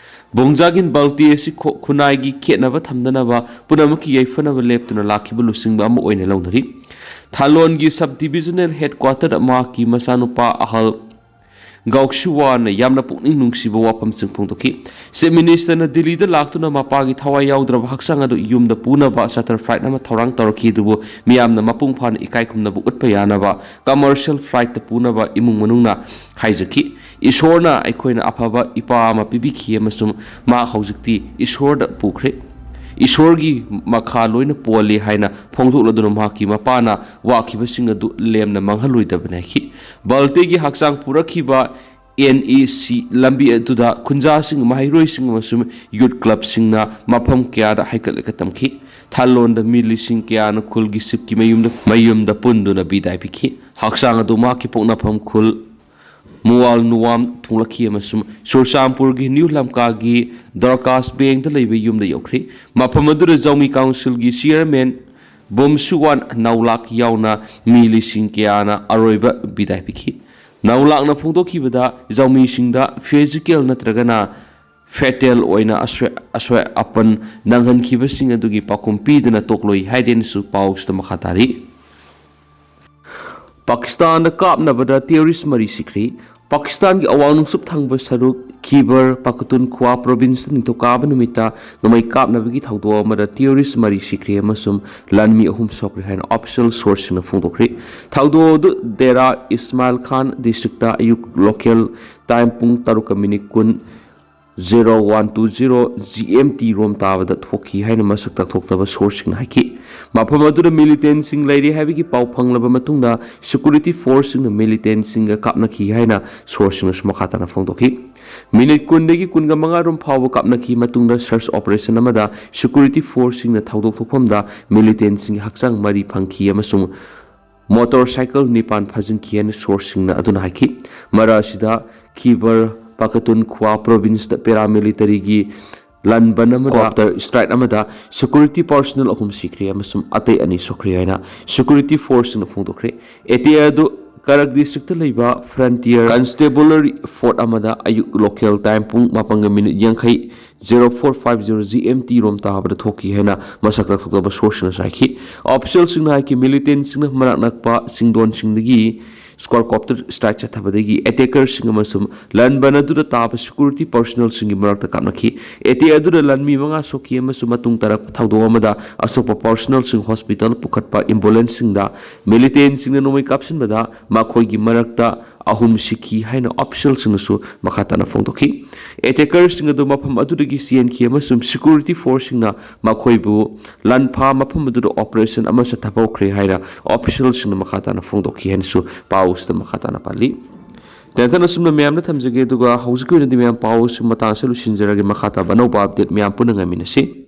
ꯕꯣꯡꯖꯥꯒꯤꯟ ꯕꯜꯇꯤ ꯑꯁꯤ ꯈꯣ-, ꯈꯨꯟꯅꯥꯏꯒꯤ ꯈꯦꯠꯅꯕ ꯊꯝꯗꯅꯕ ꯄꯨꯝꯅꯃꯛꯀꯤ ꯌꯥꯏꯐꯅꯕ ꯂꯦꯞꯇꯨꯅ ꯂꯥꯛꯈꯤꯕ ꯂꯨꯆꯤꯡꯕ ꯑꯃ ꯑꯣꯏꯅ ꯂꯧꯅꯔꯤ꯫ ꯊꯥꯂꯣꯟꯒꯤ ꯁꯕ ꯗꯤꯕꯤꯖꯅꯦꯜ ꯍꯦꯗꯀ꯭ꯋꯥꯇꯔꯗ ꯃꯍꯥꯛꯀꯤ ꯃꯆꯥꯅꯨꯄꯥ ꯑꯍꯜ ꯒꯥꯎꯁꯨꯋꯥꯅ ꯌꯥꯝꯅ ꯄꯨꯛꯅꯤꯡ ꯅꯨꯡꯁꯤꯕ ꯋꯥꯐꯝꯁꯤꯡ ꯐꯣꯡꯗꯣꯛꯈꯤ꯫ ꯆꯤꯐ ꯃꯤꯅꯤꯁꯇꯔꯅ ꯗꯤꯜꯂꯤꯗ ꯂꯥꯛꯇꯨꯅ ꯃꯄꯥꯒꯤ ꯊꯋꯥꯏ ꯌꯥꯎꯗ꯭ꯔꯕ ꯍꯛꯆꯥꯡ ꯑꯗꯨ ꯌꯨꯝꯗ ꯄꯨꯅꯕ ꯆꯥꯔꯇꯔ ꯐ꯭ꯂꯥꯏꯠ ꯑꯃ ꯊꯧꯔꯥꯡ ꯇꯧꯔꯛꯈꯤ, ꯑꯗꯨꯕꯨ ꯃꯤꯌꯥꯝꯅ ꯃꯄꯨꯡ ꯐꯥꯅ ꯏꯀꯥꯏ ꯈꯨꯝꯅꯕ ꯎꯠꯄ ꯌꯥꯅꯕ ꯀꯃꯔꯁꯤꯌꯦꯜ ꯐ꯭ꯂꯥꯏꯠꯇ ꯄꯨꯅꯕ ꯏꯃꯨꯡ ꯃꯅꯨꯡꯅ ꯍꯥꯏꯖꯈꯤ꯫ ꯏꯁꯣꯔꯅ ꯑꯩꯈꯣꯏꯅ ꯑꯐꯕ ꯏꯄꯥ ꯑꯃ ꯄꯤꯕꯤꯈꯤ ꯑꯃꯁꯨꯡ ꯃꯍꯥꯛ ꯍꯧꯖꯤꯛꯇꯤ ꯏꯁꯣꯔꯗ ꯄꯨꯈ꯭ꯔꯦ꯫ ꯏꯁꯣꯔꯒꯤ ꯃꯈꯥ ꯂꯣꯏꯅ ꯄꯣꯜꯂꯤ ꯍꯥꯏꯅ ꯐꯣꯡꯗꯣꯛꯂꯗꯨꯅ ꯃꯍꯥꯛꯀꯤ ꯃꯄꯥꯅ ꯋꯥꯈꯤꯕꯁꯤꯡ ꯑꯗꯨ ꯂꯦꯝꯅ ꯃꯥꯡꯍꯜꯂꯣꯏꯗꯕꯅꯤ ꯍꯥꯏꯈꯤ꯫ ꯕꯜꯇꯦꯒꯤ ꯍꯛꯆꯥꯡ ꯄꯨꯔꯛꯈꯤꯕ ꯑꯦꯟ ꯏ ꯁꯤ ꯂꯝꯕꯤ ꯑꯗꯨꯗ ꯈꯨꯟꯖꯥꯁꯤꯡ, ꯃꯍꯩꯔꯣꯏꯁꯤꯡ ꯑꯃꯁꯨꯡ ꯌꯨꯠ ꯀ꯭ꯂꯕꯁꯤꯡꯅ ꯃꯐꯝ ꯀꯌꯥꯗ ꯍꯩꯀꯠꯂꯒ ꯇꯝꯈꯤ꯫ ꯊꯥꯂꯣꯟꯗ ꯃꯤ ꯂꯤꯁꯤꯡ ꯀꯌꯥꯅ ꯈꯨꯜꯒꯤ ꯁꯤꯞꯀꯤ ꯃꯌꯨꯝꯗ, ꯃꯌꯨꯝꯗ ꯄꯨꯟꯗꯨꯅ ꯕꯤꯗꯥꯏ ꯄꯤꯈꯤ꯫ ꯍꯛꯆꯥꯡ ꯑꯗꯨ ꯃꯍꯥꯛꯀꯤ ꯄꯣꯛꯅꯐꯝ ꯈꯨꯜ ꯃꯨꯋꯥꯜ ꯅꯨꯋꯥꯝ ꯊꯨꯡꯂꯛꯈꯤ ꯑꯃꯁꯨꯡ ꯆꯨꯔꯆꯥꯟꯄꯨꯔꯒꯤ ꯅ꯭ꯌꯨ ꯂꯝꯀꯥꯒꯤ ꯗꯔꯀꯥꯁ ꯕꯦꯡꯗ ꯂꯩꯕ ꯌꯨꯝꯗ ꯌꯧꯈ꯭ꯔꯦ꯫ ꯃꯐꯝ ꯑꯗꯨꯗ ꯖꯧꯃꯤ ꯀꯥꯎꯟꯁꯤꯜꯒꯤ ꯆꯤꯌꯔꯃꯦꯟ ꯕꯨꯝꯁꯨꯋꯥꯟ ꯅꯧꯂꯥꯛ ꯌꯥꯎꯅ ꯃꯤ ꯂꯤꯁꯤꯡ ꯀꯌꯥꯅ ꯑꯔꯣꯏꯕ ꯕꯤꯗꯥꯏ ꯄꯤꯈꯤ꯫ ꯅꯧꯂꯥꯛꯅ ꯐꯣꯡꯗꯣꯛꯈꯤꯕꯗ, ꯖꯧꯃꯤꯁꯤꯡꯗ ꯐꯤꯖꯤꯀꯦꯜ ꯅꯠꯇ꯭ꯔꯒꯅ ꯐꯦꯇꯦꯜ ꯑꯣꯏꯅ ꯑꯁꯣꯏ-, ꯑꯁꯣꯏ ꯑꯄꯟ ꯅꯪꯍꯟꯈꯤꯕꯁꯤꯡ ꯑꯗꯨꯒꯤ ꯄꯥꯎꯈꯨꯝ ꯄꯤꯗꯅ ꯇꯣꯛꯂꯣꯏ ꯍꯥꯏꯗꯦꯅꯁꯨ ꯄꯥꯎꯁꯤꯗ ꯃꯈꯥ ꯇꯥꯔꯤ꯫ ꯄꯥꯀꯤꯁꯇꯥꯟꯗ ꯀꯥꯞꯅꯕꯗ ꯇꯦꯔꯣꯔꯤꯁ ꯃꯔꯤ ꯁꯤꯈ꯭ꯔꯤ꯫ ꯄꯥꯀꯤꯁꯇꯥꯟꯒꯤ ꯑꯋꯥꯡ ꯅꯣꯡꯆꯨꯞ ꯊꯪꯕ ꯁꯔꯨꯛ ꯈꯤꯕꯔ ꯄꯥꯈꯇꯨꯟꯈ꯭ꯋꯥ ꯄ꯭ꯔꯣꯚꯤꯟꯁꯇ ꯅꯤꯡꯊꯧꯀꯥꯕ ꯅꯨꯃꯤꯠꯇ ꯅꯣꯡꯃꯩ ꯀꯥꯞꯅꯕꯒꯤ ꯊꯧꯗꯣꯛ ꯑꯃꯗ ꯇꯦꯔꯣꯔꯤꯁ ꯃꯔꯤ ꯁꯤꯈ꯭ꯔꯦ ꯑꯃꯁꯨꯡ ꯂꯥꯟꯃꯤ ꯑꯍꯨꯝ ꯁꯣꯛꯈ꯭ꯔꯦ ꯍꯥꯏꯅ ꯑꯣꯐꯤꯁꯤꯌꯦꯜ ꯁꯣꯔꯁꯁꯤꯡꯅ ꯐꯣꯡꯗꯣꯛꯈ꯭ꯔꯦ꯫ ꯊꯧꯗꯣꯛ ꯑꯗꯨ ꯗꯦꯔꯥ ꯏꯁꯃꯥꯏꯜ ꯈꯥꯟ ꯗꯤꯁꯇ꯭ꯔꯤꯛꯇ ꯑꯌꯨꯛ ꯂꯣꯀꯦꯜ ꯇꯥꯏꯝ ꯄꯨꯡ ꯇꯔꯨꯛꯀ ꯃꯤꯅꯤꯠ ꯀꯨꯟ, zero one two zero G M T ꯔꯣꯝ ꯇꯥꯕꯗ ꯊꯣꯛꯈꯤ ꯍꯥꯏꯅ ꯃꯁꯛ ꯇꯥꯛꯊꯣꯛꯇꯕ ꯁꯣꯔꯁꯁꯤꯡꯅ ꯍꯥꯏꯈꯤ꯫ ꯃꯐꯝ ꯑꯗꯨꯗ ꯃꯤꯂꯤꯇꯦꯟꯁꯤꯡ ꯂꯩꯔꯤ ꯍꯥꯏꯕꯒꯤ ꯄꯥꯎ ꯐꯪꯂꯕ ꯃꯇꯨꯡꯗ ꯁꯦꯀ꯭ꯌꯨꯔꯤꯇꯤ ꯐꯣꯔꯁꯁꯤꯡꯅ ꯃꯤꯂꯤꯇꯦꯟꯁꯤꯡꯒ ꯀꯥꯞꯅꯈꯤ ꯍꯥꯏꯅ ꯁꯣꯔꯁꯁꯤꯡꯅꯁꯨ ꯃꯈꯥ ꯇꯥꯅ ꯐꯣꯡꯗꯣꯛꯈꯤ꯫ ꯃꯤꯅꯤꯠ ꯀꯨꯟꯗꯒꯤ ꯀꯨꯟꯒ ꯃꯉꯥ ꯔꯣꯝ ꯐꯥꯎꯕ ꯀꯥꯞꯅꯈꯤ ꯃꯇꯨꯡꯗ ꯁꯔꯆ ꯑꯣꯄꯔꯦꯁꯟ ꯑꯃꯗ ꯁꯦꯀ꯭ꯌꯨꯔꯤꯇꯤ ꯐꯣꯔꯁꯁꯤꯡꯅ ꯊꯧꯗꯣꯛ ꯊꯣꯛꯐꯝꯗ ꯃꯤꯂꯤꯇꯦꯟꯁꯤꯡꯒꯤ ꯍꯛꯆꯥꯡ ꯃꯔꯤ ꯐꯪꯈꯤ ꯑꯃꯁꯨꯡ ꯃꯣꯇꯣꯔ ꯁꯥꯏꯀꯜ ꯅꯤꯄꯥꯟ ꯐꯥꯖꯤꯟꯈꯤ ꯍꯥꯏꯅ ꯁꯣꯔꯁꯁꯤꯡꯅ ꯑꯗꯨꯅ ꯍꯥꯏꯈꯤ꯫ ꯃꯔꯛ ꯑꯁꯤꯗ ꯈꯤꯕꯔ ꯄꯥꯈꯇꯨꯟꯈ꯭ꯋꯥ ꯄ꯭ꯔꯣꯚꯤꯟꯁꯇ ꯄꯦꯔꯥꯃꯤꯂꯤꯇꯔꯤꯒꯤ ꯂꯥꯟꯕꯟ ꯑꯃꯗ, ꯀꯣꯞꯇꯔ ꯁ꯭ꯇ꯭ꯔꯥꯏꯛ ꯑꯃꯗ ꯁꯦꯀ꯭ꯌꯨꯔꯤꯇꯤ ꯄꯥꯔꯁꯣꯅꯦꯜ ꯑꯍꯨꯝ ꯁꯤꯈ꯭ꯔꯦ ꯑꯃꯁꯨꯡ ꯑꯇꯩ ꯑꯅꯤ ꯁꯣꯛꯈ꯭ꯔꯦ ꯍꯥꯏꯅ ꯁꯦꯀ꯭ꯌꯨꯔꯤꯇꯤ ꯐꯣꯔꯁꯁꯤꯡꯅ ꯐꯣꯡꯗꯣꯛꯈ꯭ꯔꯦ꯫ ꯑꯦꯇꯦꯛ ꯑꯗꯨ ꯀꯔꯛ ꯗꯤꯁꯇ꯭ꯔꯤꯛꯇ ꯂꯩꯕ ꯐ꯭ꯔꯟꯇꯤꯌꯔ ꯀꯟꯁꯇꯦꯕꯨꯂꯔꯤ ꯐꯣꯔꯠ ꯑꯃꯗ ꯑꯌꯨꯛ ꯂꯣꯀꯦꯜ ꯇꯥꯏꯝ ꯄꯨꯡ ꯃꯥꯄꯟꯒ ꯃꯤꯅꯤꯠ ꯌꯥꯡꯈꯩ, zero four five zero G M T ꯔꯣꯝ ꯇꯥꯕꯗ ꯊꯣꯛꯈꯤ ꯍꯥꯏꯅ ꯃꯁꯛ ꯇꯥꯛꯊꯣꯛꯇꯕ ꯁꯣꯔꯁꯁꯤꯡꯅꯁꯨ ꯍꯥꯏꯈꯤ꯫ ꯑꯣꯐꯤꯁꯤꯌꯦꯜꯁꯤꯡꯅ ꯍꯥꯏꯈꯤ, ꯃꯤꯂꯤꯇꯦꯟꯁꯤꯡꯅ ꯃꯅꯥꯛ ꯅꯛꯄ ꯆꯤꯡꯗꯣꯟꯁꯤꯡꯗꯒꯤ ꯁ꯭ꯀ꯭ꯋꯥꯔꯀꯣꯞꯇꯔ ꯁ꯭ꯇ꯭ꯔꯥꯏꯛ ꯆꯠꯊꯕꯗꯒꯤ ꯑꯦꯇꯦꯀꯔꯁꯤꯡ ꯑꯃꯁꯨꯡ ꯂꯥꯟꯕꯟ ꯑꯗꯨꯗ ꯇꯥꯕ ꯁꯦꯀ꯭ꯌꯨꯔꯤꯇꯤ ꯄꯥꯔꯁꯣꯅꯦꯜꯁꯤꯡꯒꯤ ꯃꯔꯛꯇ ꯀꯥꯞꯅꯈꯤ꯫ ꯑꯦꯇꯦꯛ ꯑꯗꯨꯗ ꯂꯥꯟꯃꯤ ꯃꯉꯥ ꯁꯣꯛꯈꯤ ꯑꯃꯁꯨꯡ ꯃꯇꯨꯡ ꯇꯥꯔꯛꯄ ꯊꯧꯗꯣꯛ ꯑꯃꯗ ꯑꯁꯣꯛꯄ ꯄꯥꯔꯁꯣꯅꯦꯜꯁꯤꯡ ꯍꯣꯁꯄꯤꯇꯥꯜ ꯄꯨꯈꯠꯄ ꯑꯦꯝꯕꯨꯂꯦꯟꯁꯁꯤꯡꯗ ꯃꯤꯂꯤꯇꯦꯟꯁꯤꯡꯅ ꯅꯣꯡꯃꯩ ꯀꯥꯞꯁꯤꯟꯕꯗ ꯃꯈꯣꯏꯒꯤ ꯃꯔꯛꯇ ꯑꯍꯨꯝ ꯁꯤꯈꯤ ꯍꯥꯏꯅ officialꯁꯤꯡꯅꯁꯨ ꯃꯈꯥ ꯇꯥꯅ ꯐꯣꯡꯗꯣꯛꯈꯤ꯫ Attackerꯁꯤꯡ ꯑꯗꯨ ꯃꯐꯝ ꯑꯗꯨꯗꯒꯤ ꯆꯦꯟꯈꯤ ꯑꯃꯁꯨꯡ security forceꯁꯤꯡꯅ ꯃꯈꯣꯏꯕꯨ ꯂꯥꯟꯐꯥ ꯃꯐꯝ ꯑꯗꯨꯗ operation ꯑꯃ ꯆꯠꯊꯍꯧꯈ꯭ꯔꯦ ꯍꯥꯏꯅ officialꯁꯤꯡꯅ ꯃꯈꯥ ꯇꯥꯅ ꯐꯣꯡꯗꯣꯛꯈꯤ ꯍꯥꯏꯅꯁꯨ ꯄꯥꯎ ꯑꯁꯤꯗ ꯃꯈꯥ ꯇꯥꯅ ꯄꯜꯂꯤ꯫ ꯇꯦꯟꯇꯟ ꯑꯁꯨꯝꯅ ꯃꯌꯥꯝꯗ ꯊꯝꯖꯒꯦ, ꯑꯗꯨꯒ ꯍꯧꯖꯤꯛꯀꯤ ꯑꯣꯏꯅꯗꯤ ꯃꯌꯥꯝ ꯄꯥꯎ ꯑꯁꯤ ꯃꯇꯥꯡ ꯑꯁꯤꯗ ꯂꯣꯏꯁꯤꯟꯖꯔꯒꯦ꯫ ꯃꯈꯥ ꯇꯥꯕ ꯑꯅꯧꯕ update ꯃꯌꯥꯝ ꯄꯨꯟꯅ ꯉꯥꯏꯃꯤꯟꯅꯁꯤ꯫